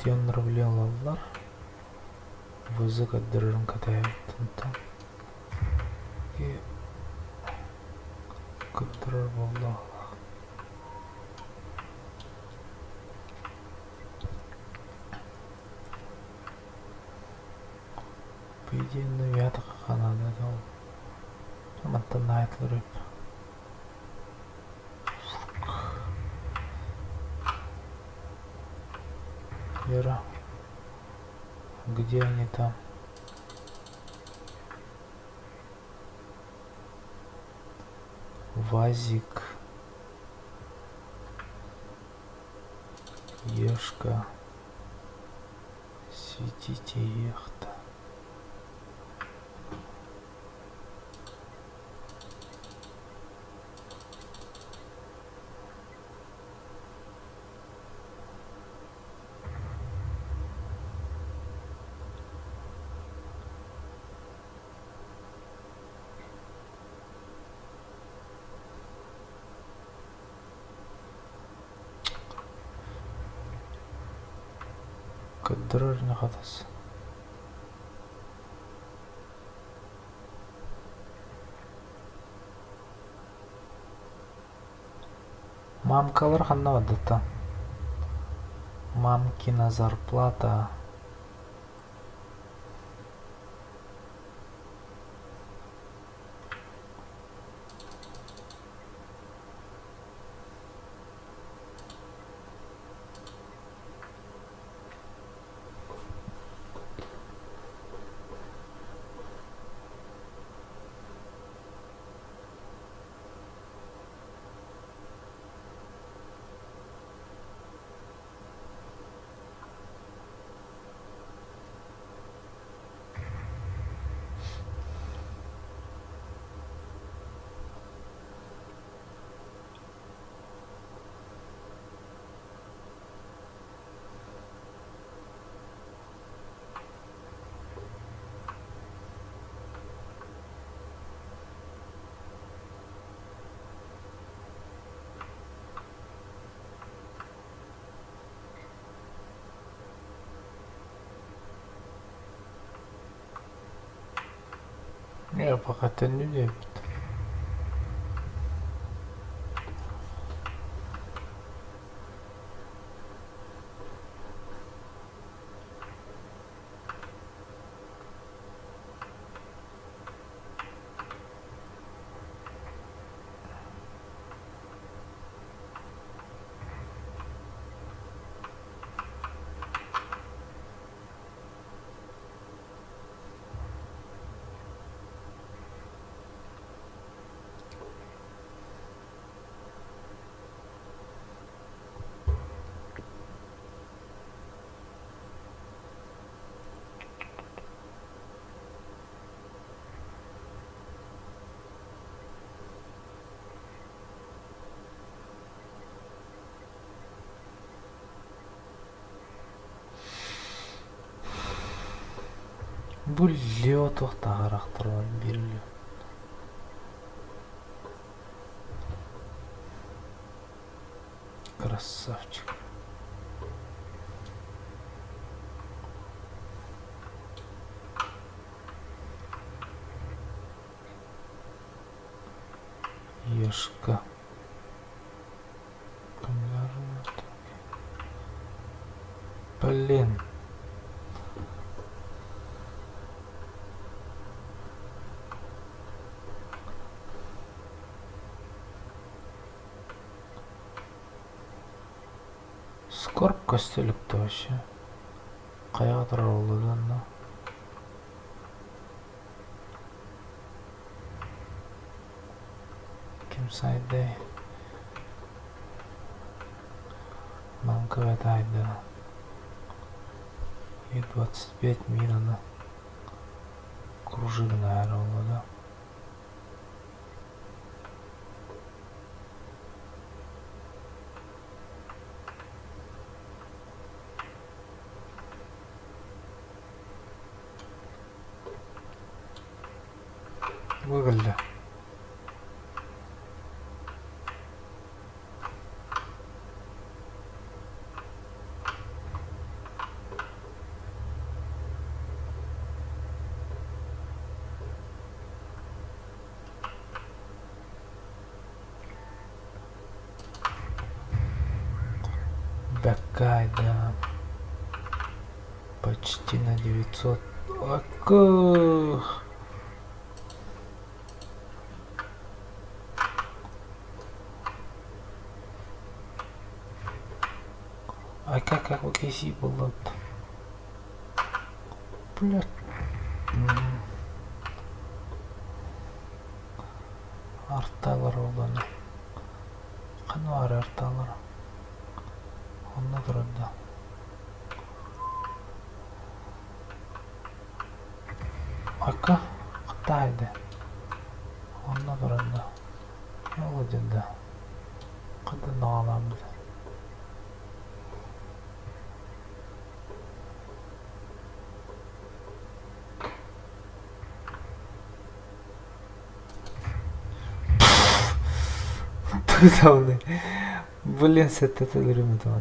Тиэн рублей ылаллар. Вызы көрдөрөрүн кэтэһэбит И көрдөрөр буолла. По идее, навиатаха надо ол. Мантан наайтлар үп. Вера, где они там? Вазик. Ешка. Светите ехта. Көрдөрөр хатас. Мамкалар ханна бардыттан? Мамкина зарплата. Пока төннүү диэбит. Бу Лео туох таһаарахтар бар биир Лео. Красавчик. Ешка. Блин. Скорб көстөлүктэ вообще. Хайаҕа турар буолла онно? Ким сайдай? Манка тайда. И 25 мин кружигна да? Выгодно. Такая, да. Почти на 900. Акух. А как как OKC было? Блядь. Арталар оланы. Ханна баар арталар? Онно турар да. Ака Кытайды. Онно турар да. Ол да. Кыдын даҕаламмыт. Туталны. Блин, сэттэ өлөрүм этэ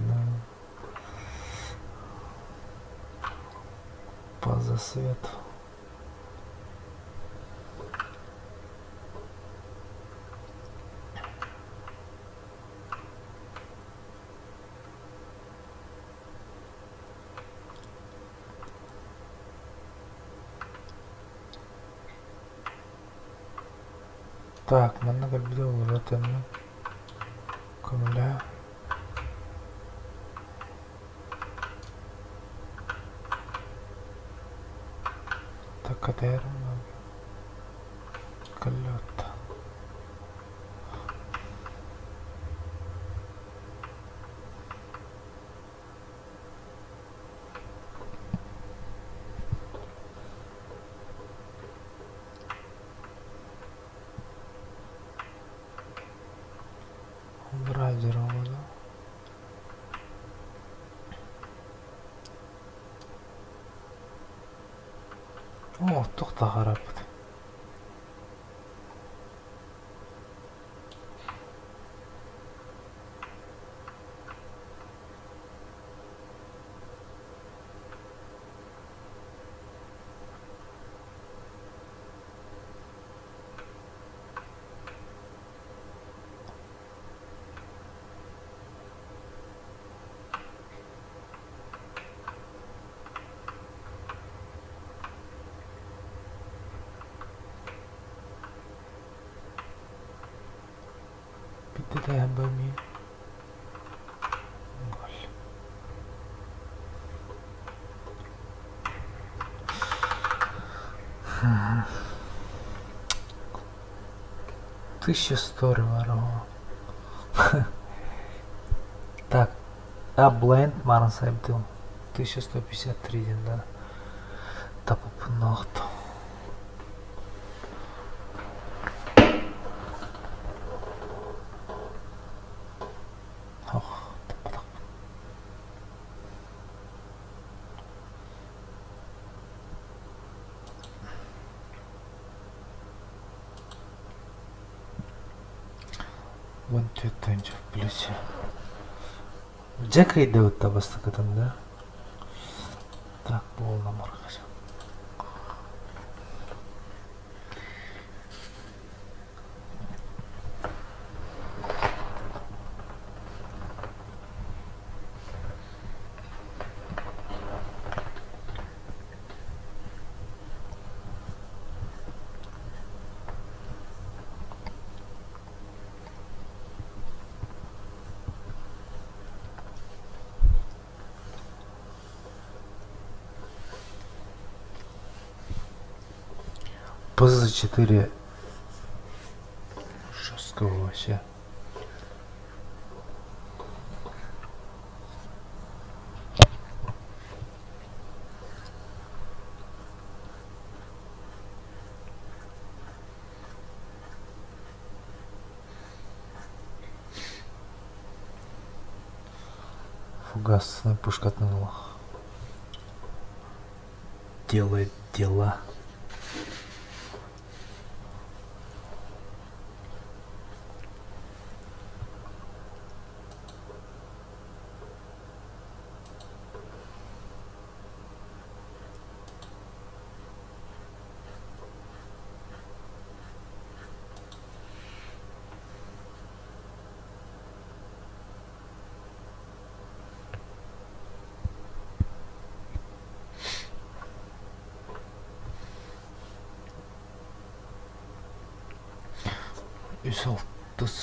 По засвету. Так, манна кэлбитэ олорор тэннэ. Көмөлөө. Так, Кэллэт. Брайдер да? О, туох таһаараппыт. Тэбами. 1100 реварого. Так, а Blind Марн сайбдыл. 1153 ден да. Тапыпынноохто. Ох, таппатахпын. 14 тыһыынча в плюсе. Дьэ кыайдыбыт да бастакытын да. Так буолла маркача. ПЗ-4 жесткого вообще. Фугасная пушка отныла. Делает дела. Үс алтыс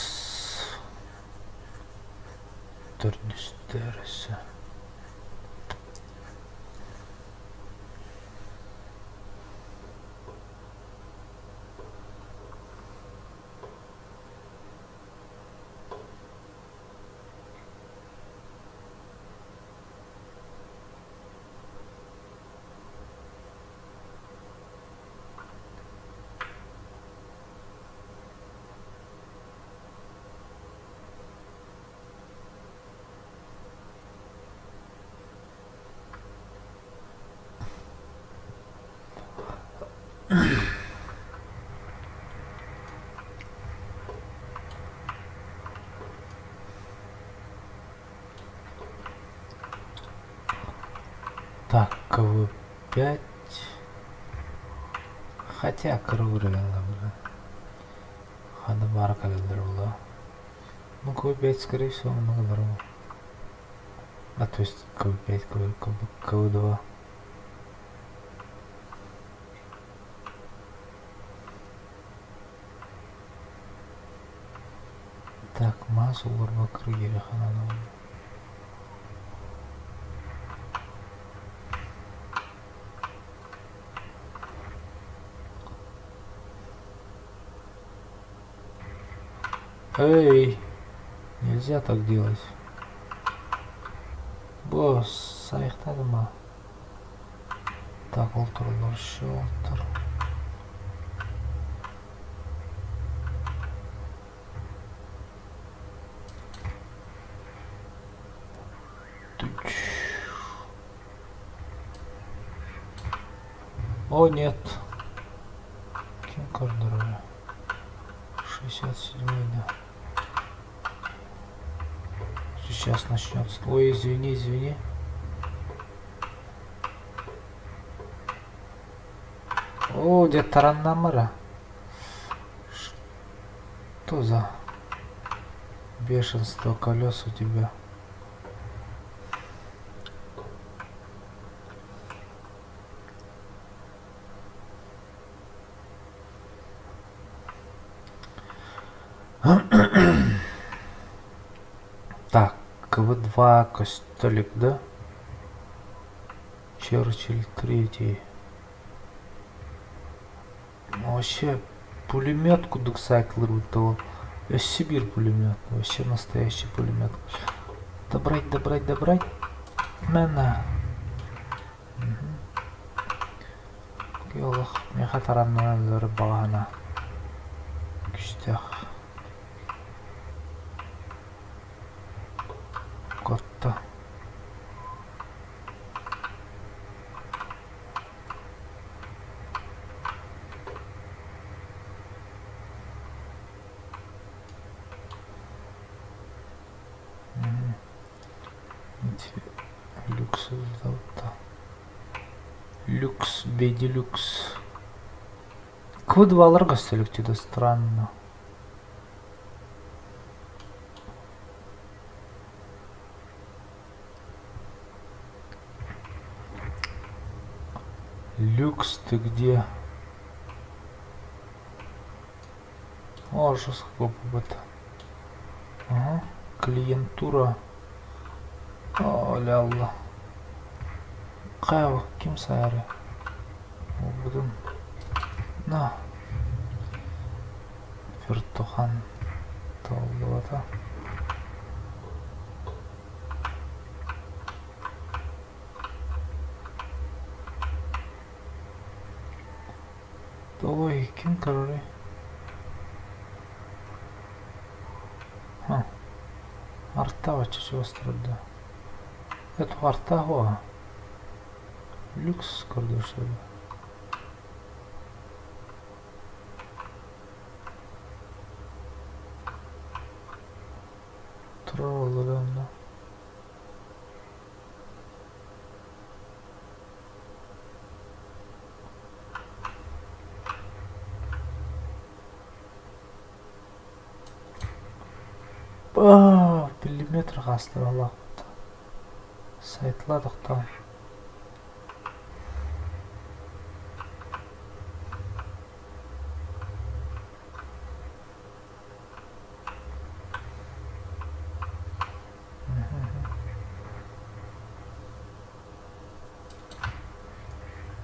төрдүстэр өссө. Так, КВ-5. Хотя круглый Хана баара кэлэллэр буолуо. Ну, КВ-5, скорее всего, много здорово. А то есть КВ-5, КВ, КВ, КВ-2. Так, мас олорбо кыргыра ханана. Эй, нельзя так делать. Босс, аяқтады ма? Так, ол туралар отыр. О, нет. Ким көрдөрөр? 67 да. Сейчас начнется. Ой, извини, извини. О, где тараннамара? Что за бешенство колес у тебя? Два көстөлүк да? Черчилль третий. Вообще пулемет курдук сайтылырбыт ол. Өссө биир пулемет. Вообще настоящий пулемет. Добрать, добрать, добрать. Мэна. Олох миэхэ тараннаран өлөр баҕаһына күүстээх. Котто. Люкс Люкс, бедилюкс. Квдвалар көстөлүктү странно. Люкс, ты где? О, жестко это. Ага. Клиентура. О, ля-ла. Кайл, ким саары? Будун. На. Вертухан. Толлубата. Ой, ким көрөрүй? Ха. Арта бачча чугас турда. Это арта хуа. Люкс көрдөр что ли? Турар олору онно. Миллиметр хаастаралаахпыт. Сайтла тохтоон.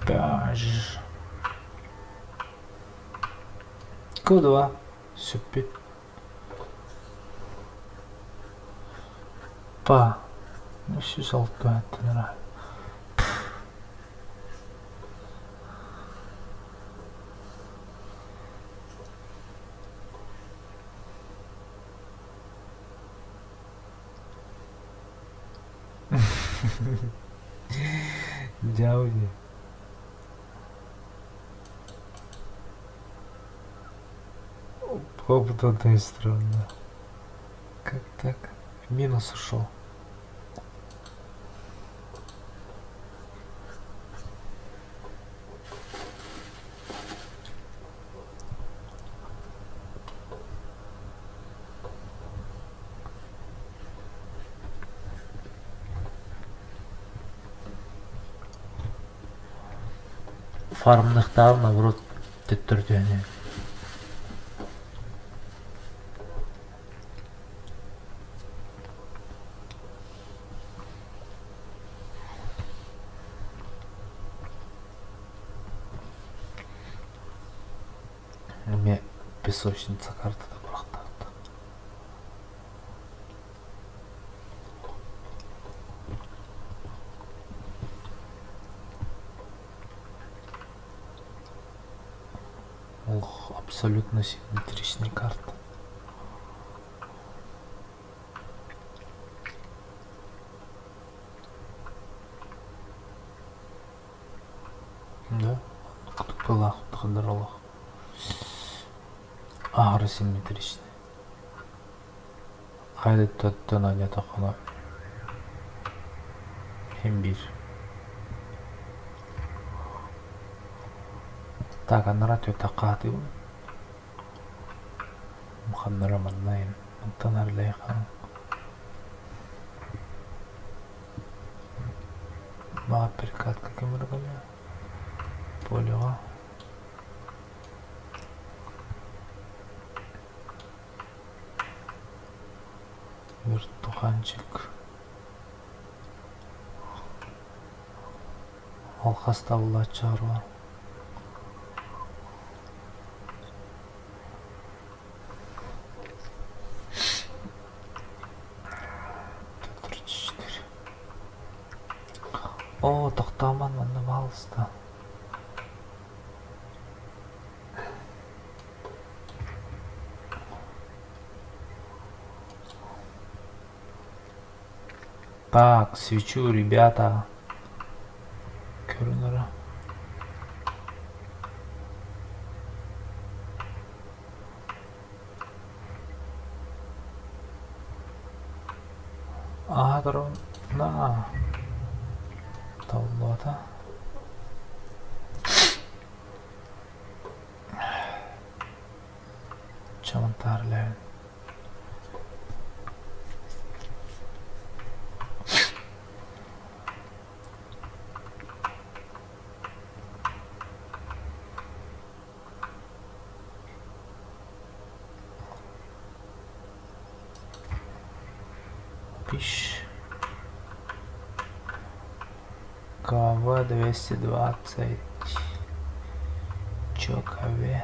Паж. Кудуа сүппүт. Па. 306 ыра. Дяуди. Опыт одной странно. Как так? В минус ушел. Фармныхтааҕар наоборот төттөрү түһэн Эмиэ песочница картата бырахтаабыт. Ох, абсолютно симметричный карта. Да, кытыкталаах олох. Аһары симметричный. Хайдыттан анньатаххына син биир. Так, анараа түөтэххэ аһатыыбын. Ханнара манна мантан арылайхан Маа перекатка кемергале полеға. Вертуханчик. Ол хас табыллааччы 34. Оо, тохтоомон манна баалыста. Так, свечу, ребята. Көрүнэрэ. Аһа на Толлота. Чамантаарлээн. Пиш. КВ 220. Чё КВ?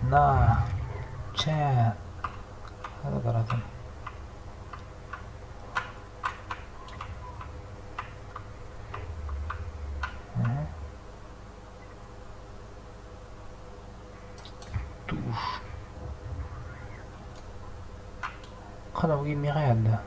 На. Чэ. Баратын. Туш. Ханауги Мирен.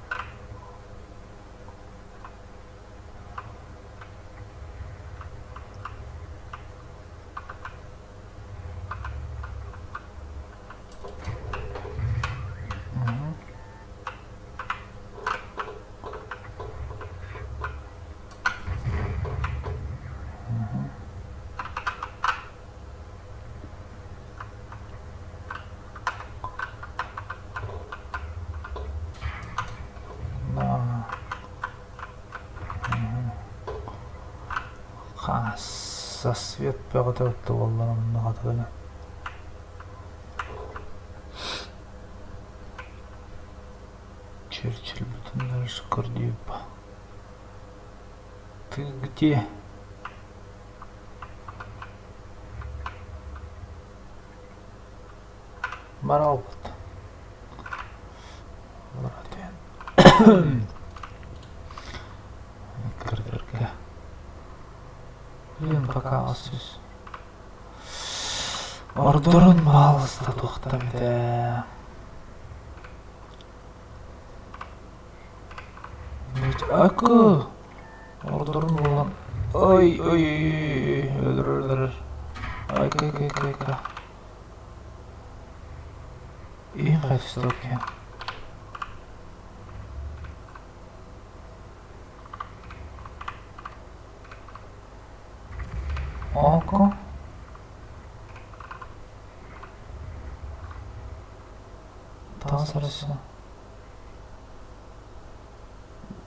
Свет бөҕөтө буоллар онно хатылана. Черчилль дальше Кордюба. Ты где? Баралбыт. Кырдырга. Блин, пока осүс. Ордорун баалыста туохтам этэ. Акы! Ордорун булан. Ой, ой, ой, өлөр, өлөр. Айка, айка, айка, айка. Иһин хайсысток Око. Таҥас арыйса.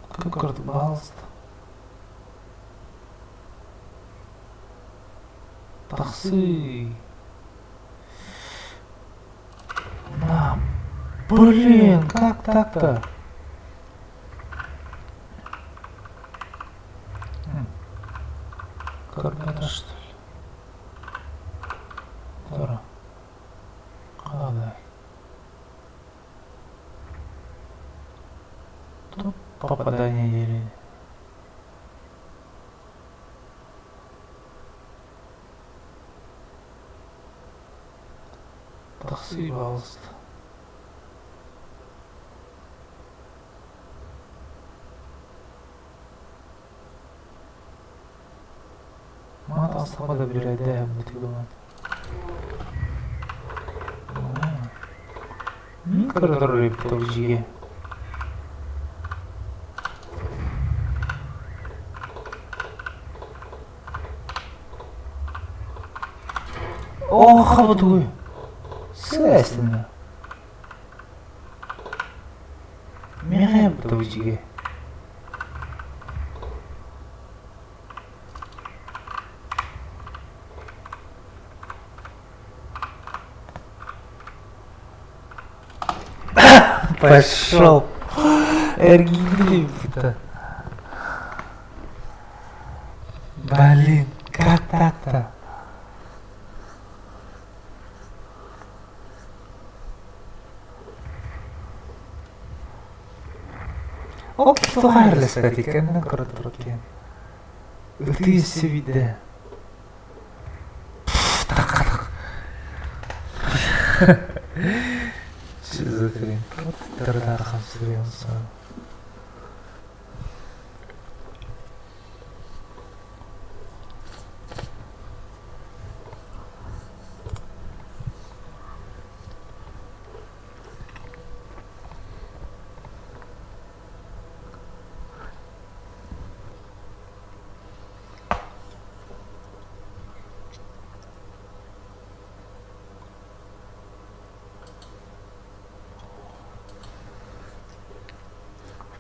Кып-кырдык баһаалыста. Тахсыы. На. Блин, как так-то? Карбонат, что ли? Здорово. Қалай? Тут попадание или... Тахсыы, пожалуйста. Мана таҕыстахха да билэрдээ бутугуман. Мин көрдөрөр эбит Оо, хабытуй. Сыасын. Миэхэ бутугу Пошел. Эргийдим. Блин, как так-то? Ол туох эрлэспэт иккэннэн көрө турар киэн. Ытыы сибидэ. Что за хрень?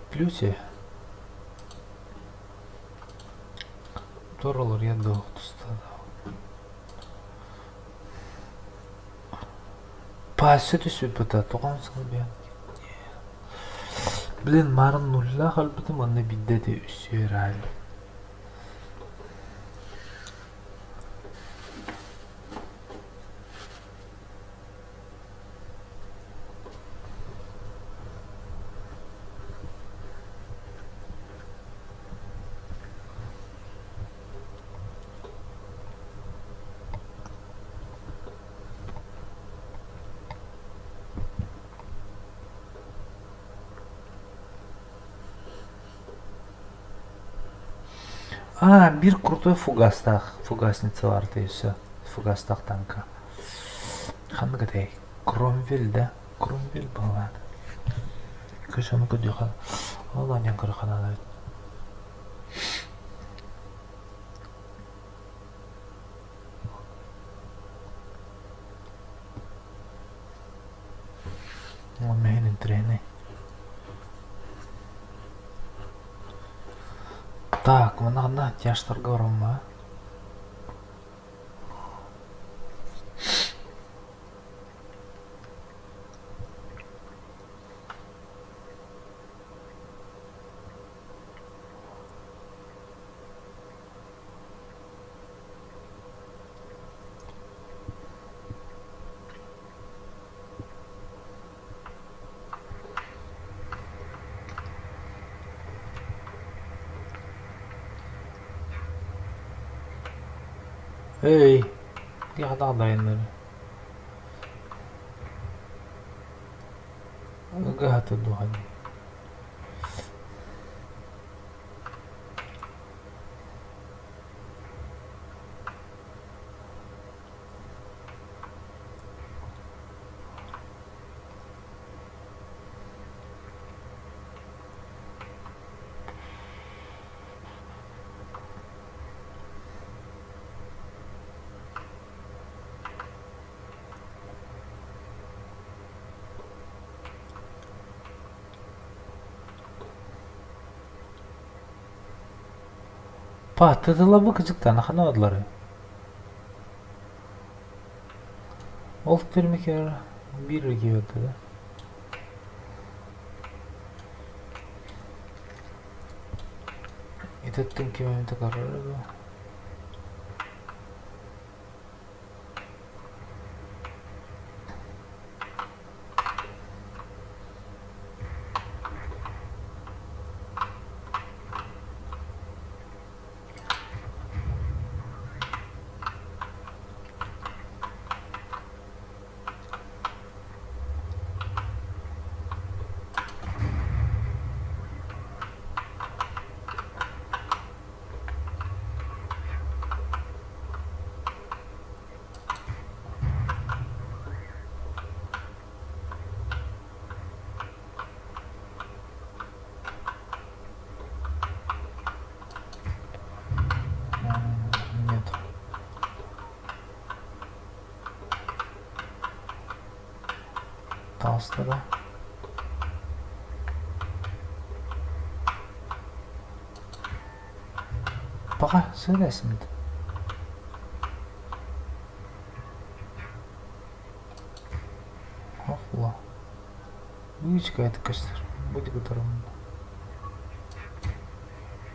В плюсе Торолор Паасса түспүт тоҕон сылбыйан Блин, марын нуллаах өлбүтүм уонна биирдэ ити үсүө эрэ А, биир крутой фугастаах, фугасницалар ты все, фугастаах танка. Ханнык этэй? Кромвель да? Кромвель баҕалаат. Кыыс ону көрдүөххэ, ол аанньан көрүөххэ наада эбит. Мин интэриэһинэй. Так, манна ханна тяжтарга барамма? Эй, дайыннары. Ыгаһата дуһан. Пааттатылабы кычыктана ханаадылары. Ол термикер биир регионда да. Итеттен ким эмитэ көрөрө дуо? Нет. Таҕыста да. Пока сыылайсыммыт. Охла. Быычка это көстөр. Будь готовым.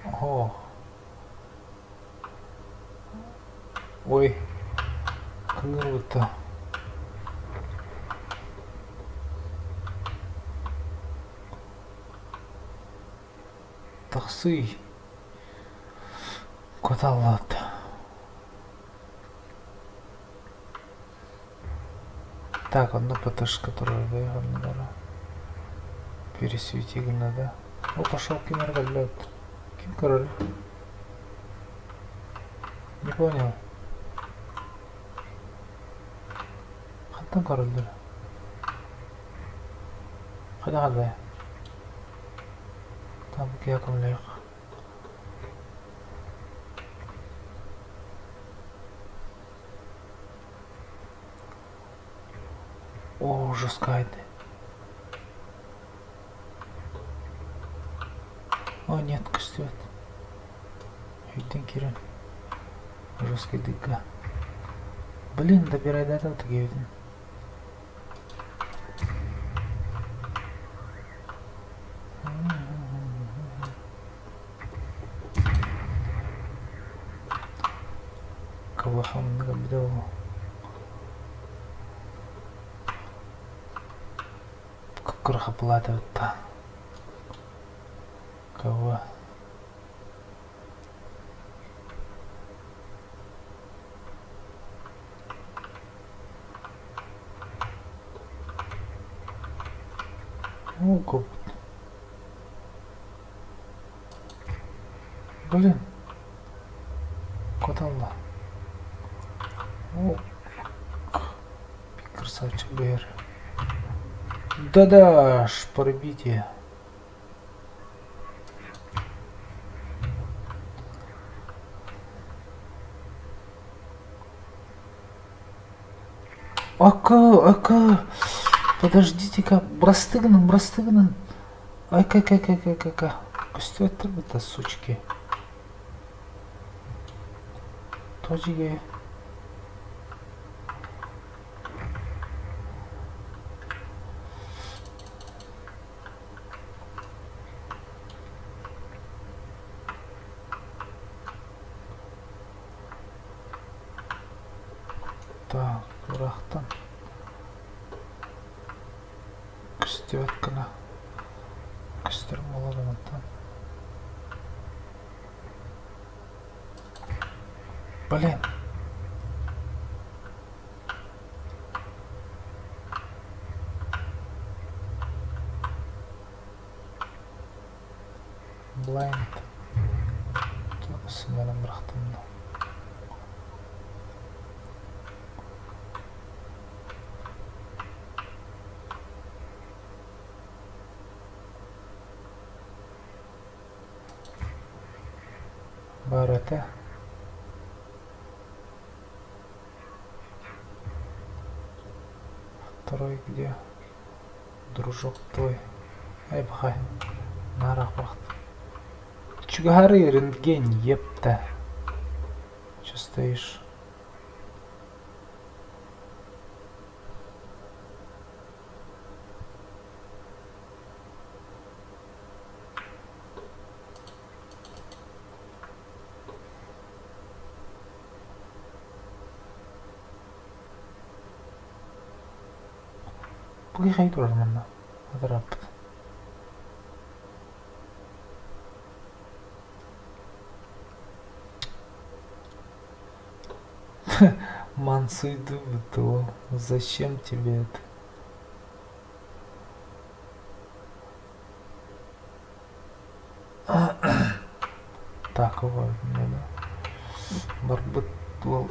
О. Ой, кыҥырбыта. Тахсыы. Куталлат. Так, одну ПТшка турар, да, оннугар. Пересвети гына, да. О, пошел ким блядь. Ким король? Не понял. Хантан короллар? Хайда халбай? Там кияком О, жесткая ты. О, нет, көстүбэт. Өйтөн киирэн. Жесткий дыка. Блин, добирайдата тигибитин. Кылахан эбитэ Кып-кыра хапылаатабытта. Кого? О, Блин. Куталла. О, красавчик БР. Да-да, пробитие. Ака, ака, подождите-ка, бырастыгынан, бырастыгынан. Айка, айка, айка, айка, айка. Көстүбэттэр быта, сучки. Тожиге. Так, ыраахтан көстүбэт гына көстөр буолар мантан. Блин. Blind. Сыманан бырахтым да. Баар этэ. Второй где? Дружок твой. Ай бахай. Нараах бахт. Чугаһары рентген, епта. Че стоишь? Бу киһи турар манна. Атараппыт. Мансуйдубытоо. Зачем тебе это? Так, Барбыт уол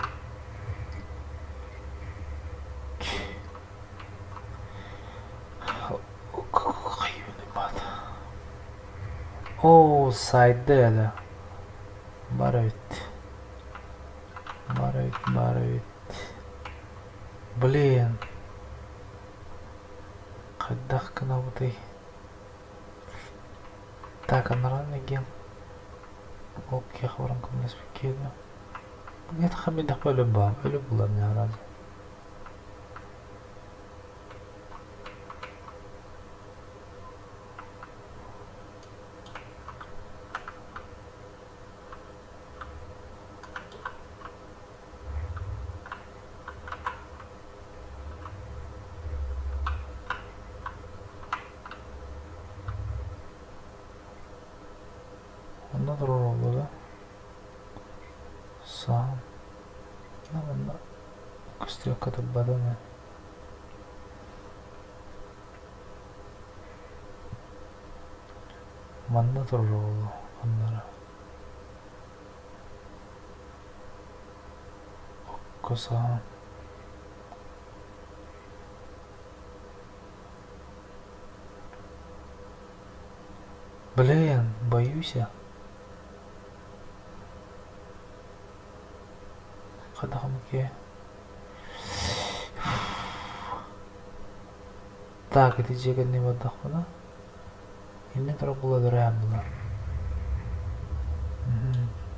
Оо, сайды да. Бар эбит. Бар эбит, бар эбит. Блин. Хайдах гынабытый? Так, анараа ген ол киэхэ баран көмөлөспүккэ да. Бу хамидах өлө баар, өлө булар не Манна көстүөххэ турбатым ээ. Манна турар буолуо ханна Окко саҕан Блин, боюсь я. Хадахамке. Так, ити дьиэ кэннэ бардахпына иннэ турар буола өлөрөөн булар.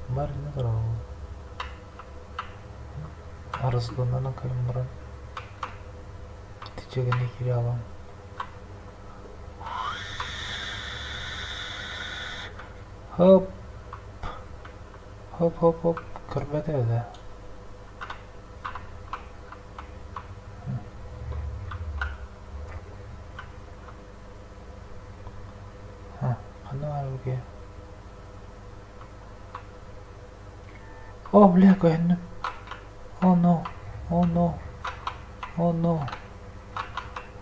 Бар иннэ турар буолла. Арызгыннан кэлэн баран ити дьиэ кэннэ киирэ аҕалан Хоп хоп хоп хоп көрбөтө этэ. Ханна баар эбикий? О, бля, көһүннүм. Oh no, oh no, oh no,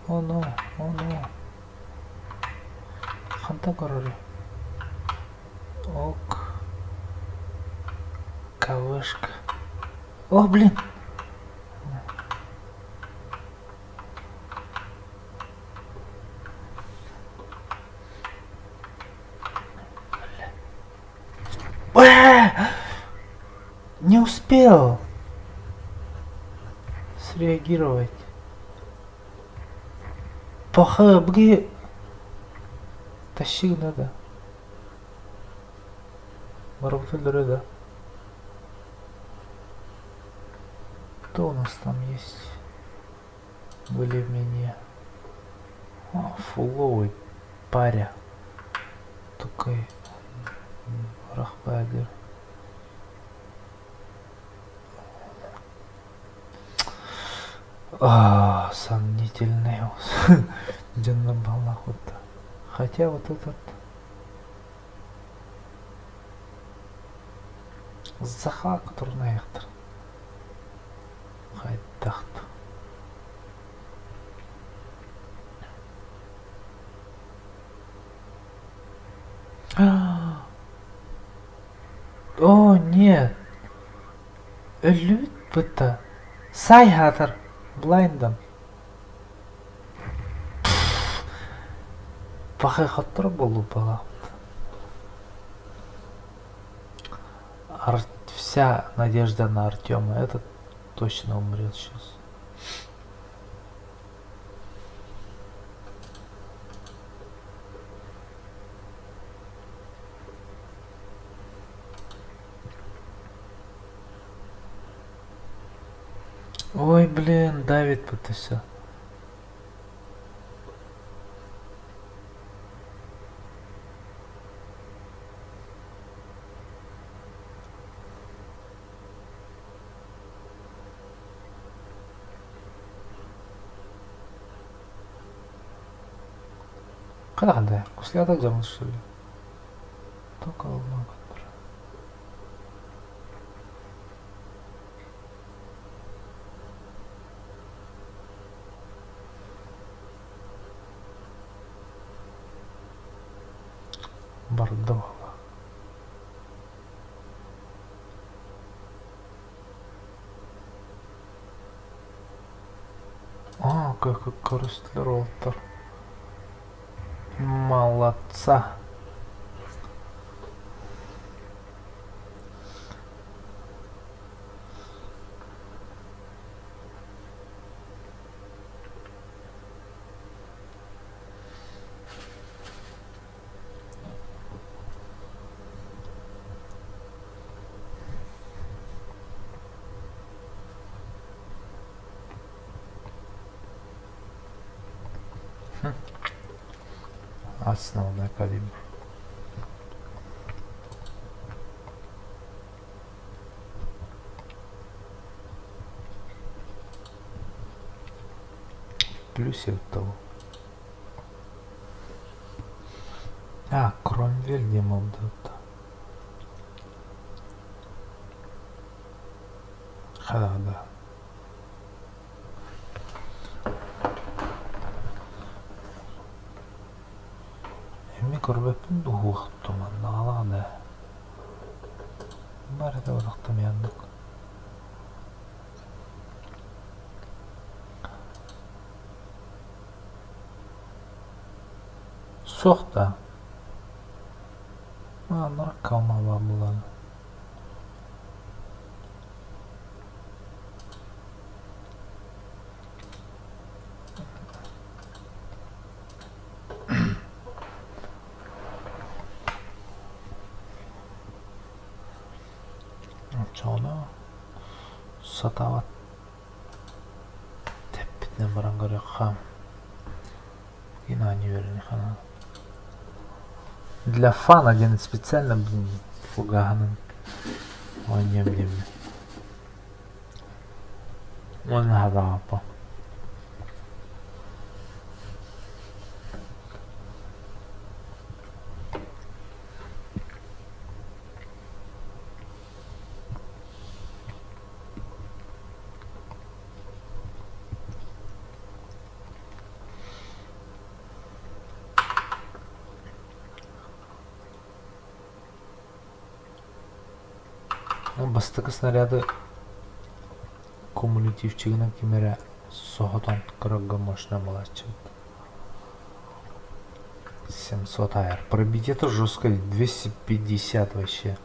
oh no, oh no. Хантан көрөрүй? Ок. Кавышка. О, блин! Не успел среагировать. Плохо, бги. Тащи надо. Барбатылдыры да. Кто у нас там есть? Были в меня. А, фуловый паря. Только рахбадер. А, сомнительный Дьоннор Хотя вот этот Заха турнаахтар хайдах О, нет! Өллүбүт бытта. Сай хаатар, блайндан. Пахай хотторо буолбалаах. Вся надежда на Артема. Этот точно умрет сейчас. Ой, блин, давит это все. Хайдах Куслята дьон что ли? Только Барда А, как көрүстүлэр уолаттар. Молодца. Основной калибр. Плюсе от того. А, Кромвель демалдыта. Да. Эмиэ көрбөппүн дуу туманнаҕалаах да. Барыта утахтамыаннык. Суох да. Наркоман булан. Оччоҕуна сатаабат тэппитинэн баран көрүөххэ Для фана диэн специально блин фугаһынан оонньуом диэммин. Уонна хатаҕаппа. Бастакы снаряды кумулятивчигынан ким эрэ соһутан көрөргө мощно буолааччыбыт. 700 аэр. Пробитие-то жестко, 250 вообще.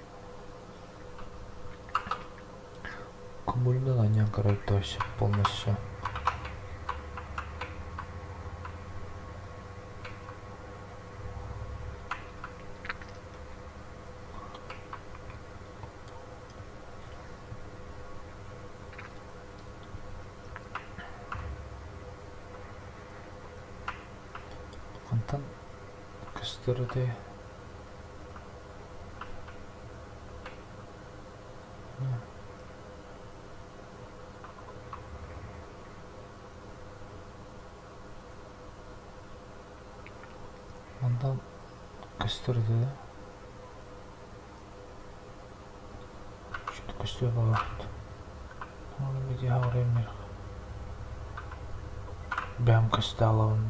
Кумульнан анньан көрөртө вообще полностью. Хантан көстөр этэй? Онтон көстөр этэ да Көстүө баҕарбыт. Бэйэм көстө алабын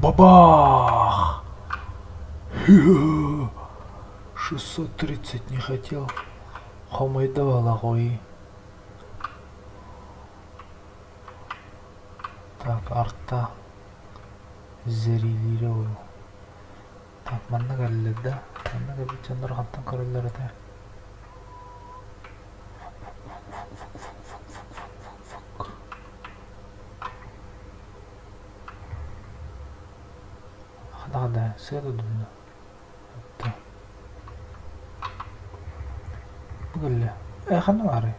Бабах! 630 не хотел. Хомойдо Так, арта зерилиирэ ол. Так, манна кэллилэр да? Манна кэлбит дьоннор хантан көрөллөр этэ? Хада-хада, сыа да дунна. Бу кэллэ. Э, ханна баарый?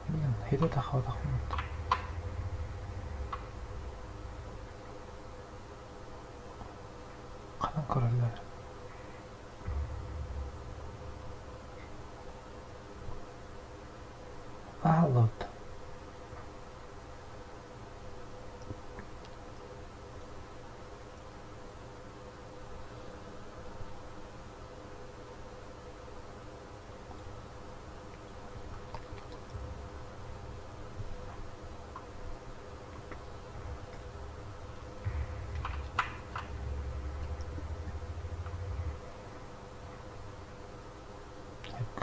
Блин, хитэ таххабатахпын. Ханан көрөллөр? Аһыллыбыт.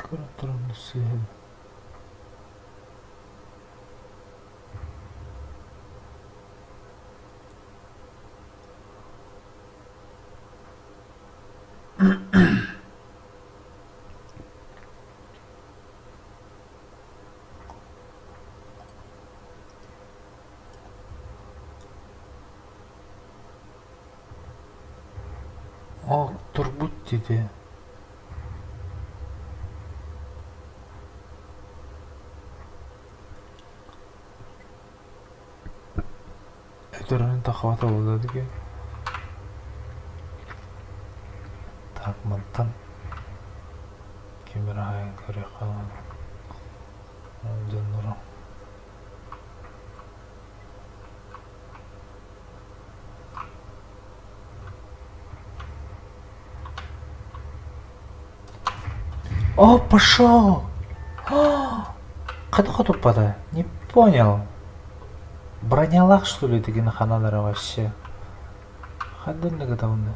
Көрөн туран сыыһын. Ол турбут диди. Өтөрүнэн таххабата буолла диги. Так мантан ким эрэ хаайан көрүөххэ дьоннору. О, пошел! Хайдах туппата? Не понял. Бронялаах что ли деген ханалара вообще? Хайдах гытауны?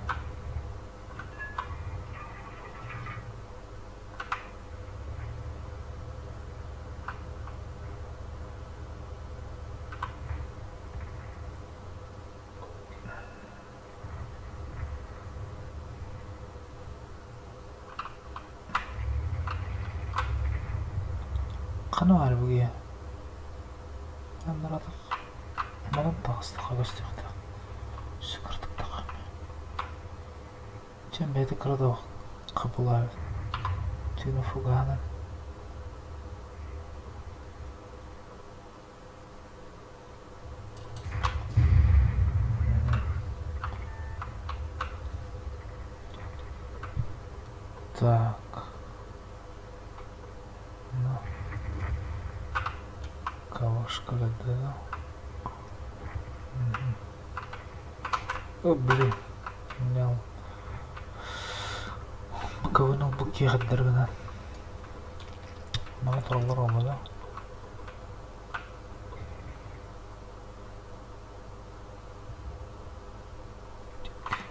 Хана баар бугуйа? Аннаратах манан таҕыстаха көстүөхтээх. Сүкыртыктаха. Чэ бэйэтэ кыра да хапылаабыт. Тыына фугаһынан. Так. Ну. Калашка да. О, блин. Мял. Кого бу киэхэрдэр гынан. Мана тураллар оҥода.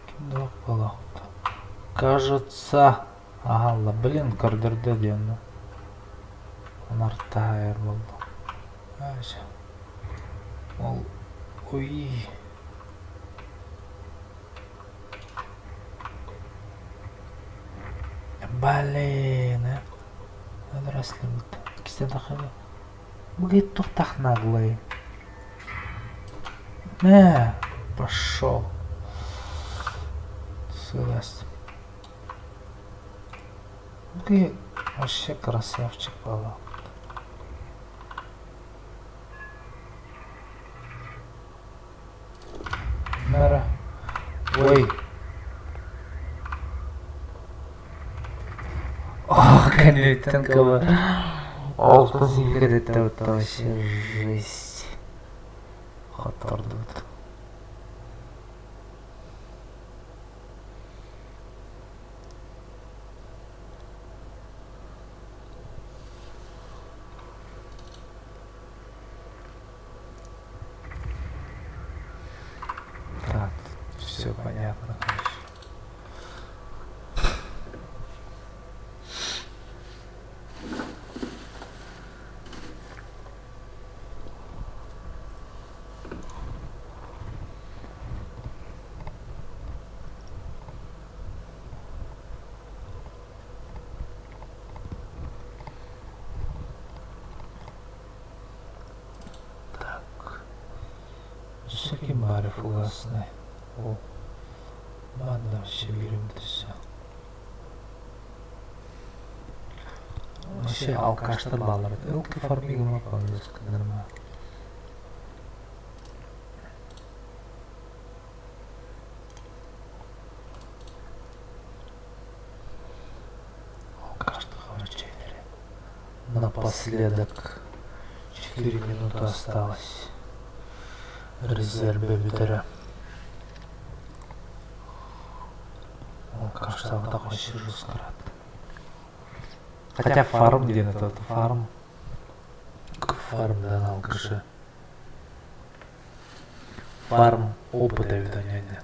Ким да буолаахта. Кажется, аһалла, блин, көрдөрдө диэн. Анартаайар буолла. Ол, ой. Блин, э. Здравствуйте. Кистен Быгыт туохтаах наглый. Мэ, пошел. Сылаас. Ты вообще красавчик была. Нара. Ой. Ох, кэнниттэн кыба. Ол сигаретта вообще жесть. Хоттордубут. Так, все понятно, короче. Так. Өссө ким баары фугаснай? О, манна вообще биримдүсө. Вообще алкаштар баалар. Ылки фармигыма нормально. Напоследок 4 минуты осталось. Резерве бүтэрэ. Алкаштаабатах вообще жестко. Хотя фарм диэн это фарм. Фарм да алкаши. Фарм опыта видоняння.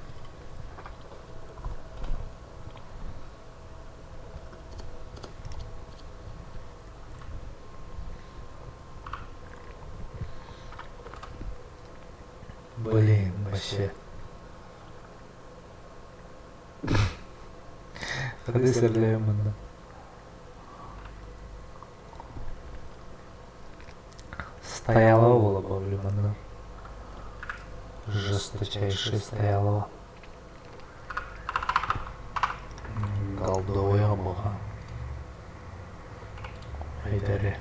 Блин, вообще. Ходи серлеемында. Стояло было бы, блин, Жесточайшее стояло. Голдовая баха. Айдаре.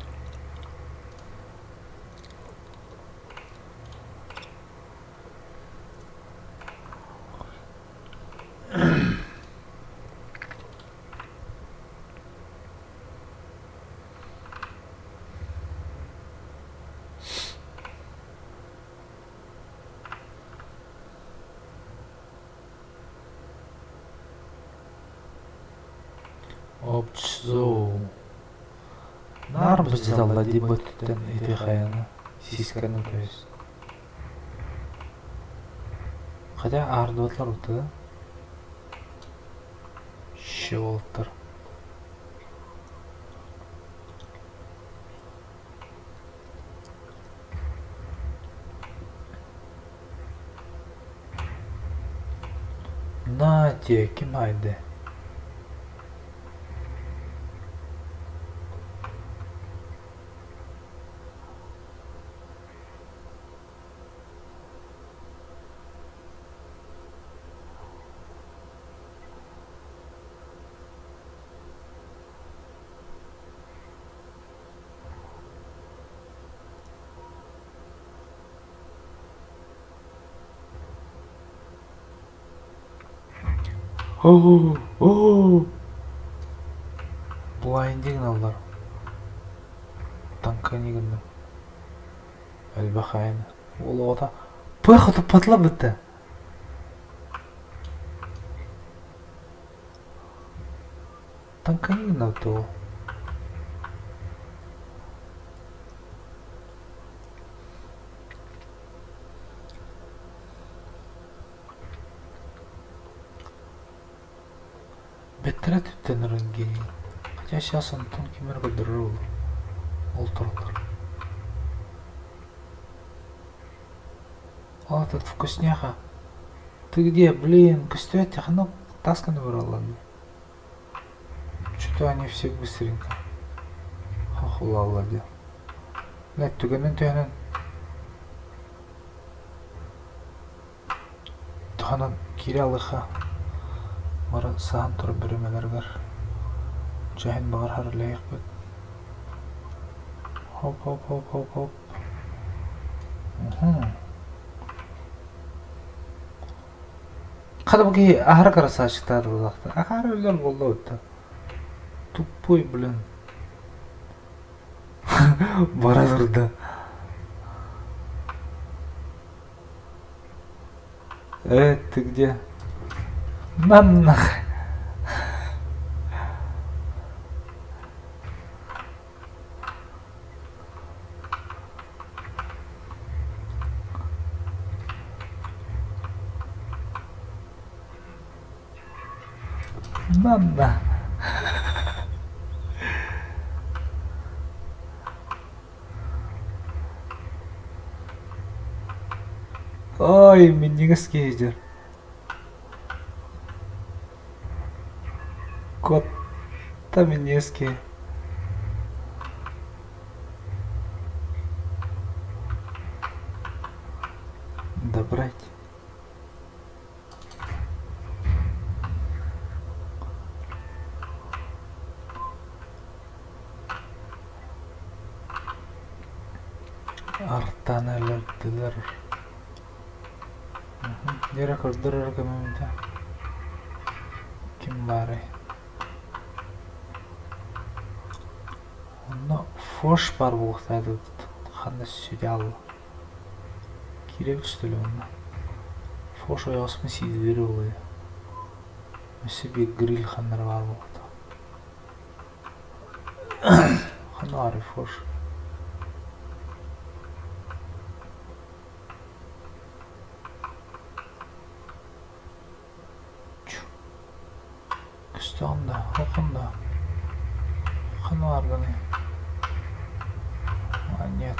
Обчзоу. Наар быдьалла дии бу өттүттэн ити хайаны, сиискэни то есть. Хотя аһардыбатлар бутта да. Щелтер. На тебе, ким айды? Оо, оо! Блайндинг гыналлар. Таҥканы гынным. Элбэх айаны. Уол оҕото пых туппатыла бытта. Таҥканы гыннабыт уол. Бэттэрэ түптэнэр гений. Хотя сейчас Антон ким эрэ көрдөрөр ол ол тураллар. О, этот вкусняха. Ты где, блин, көстүбэт ну тасканы бараллар. Что-то они все быстренько. Хохулалла диэн. Блядь, түгэнин түһэнэн Туһанан киирэ алыха бары саһан турар бүрүмэлэригэр дьэһин баҕар үлэлиэхпит. Хоп-хоп-хоп-хоп-хоп. Хата бу киһи аһара красавчиктаата буоллахта. Аһара өлөр буолла бутта. Тупой, блин. Бара турда. Ты где? На нах. На-на. Ой, минньигэс киһи Куотта минньигэс киһи. Добрать. Артан өлөрдүлэр. Дьэ көрдөрөр көмөбүтэ. Ким баарый? Онно фош баар буолуохтаах эбит. Ханна сүдэ Киирэбит что ли онно? Фош ойоҕоспун сиидэлиир буолуо. Өссө биир гриль ханна эрэ баар буолуохтаах. Ханна баарый фош? Көстөҕүн да, холкун да. Ханна бааргыный? А, нет.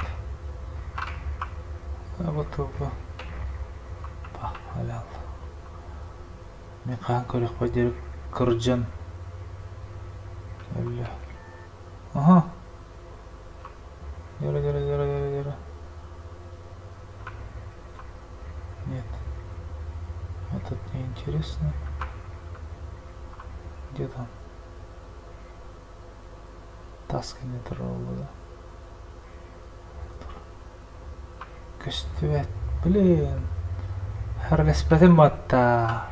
Бу Па, Мин хаһан көрүөхпэр диэри кырдьан өллө. Аха. Дера, дера, дера, дера, дера. Нет. Этот неинтересно. Где там? Таска не трогала, да? Көстүбэт. Блин. Харлеспэтим батта.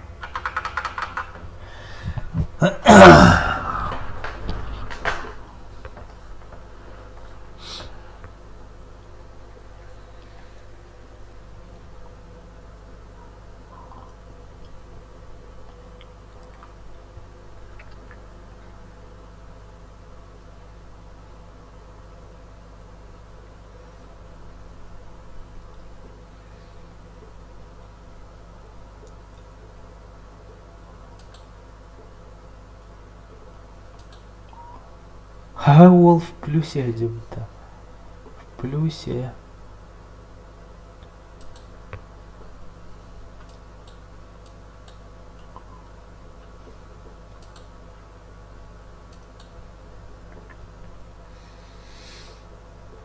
Ха уол в плюсе дебута. В плюсе.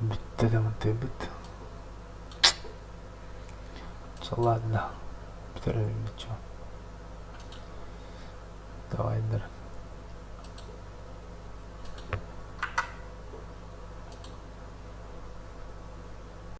Бүттэ да мантыйбыт. Ладно, бүтэр ничего. Давай, дорогие.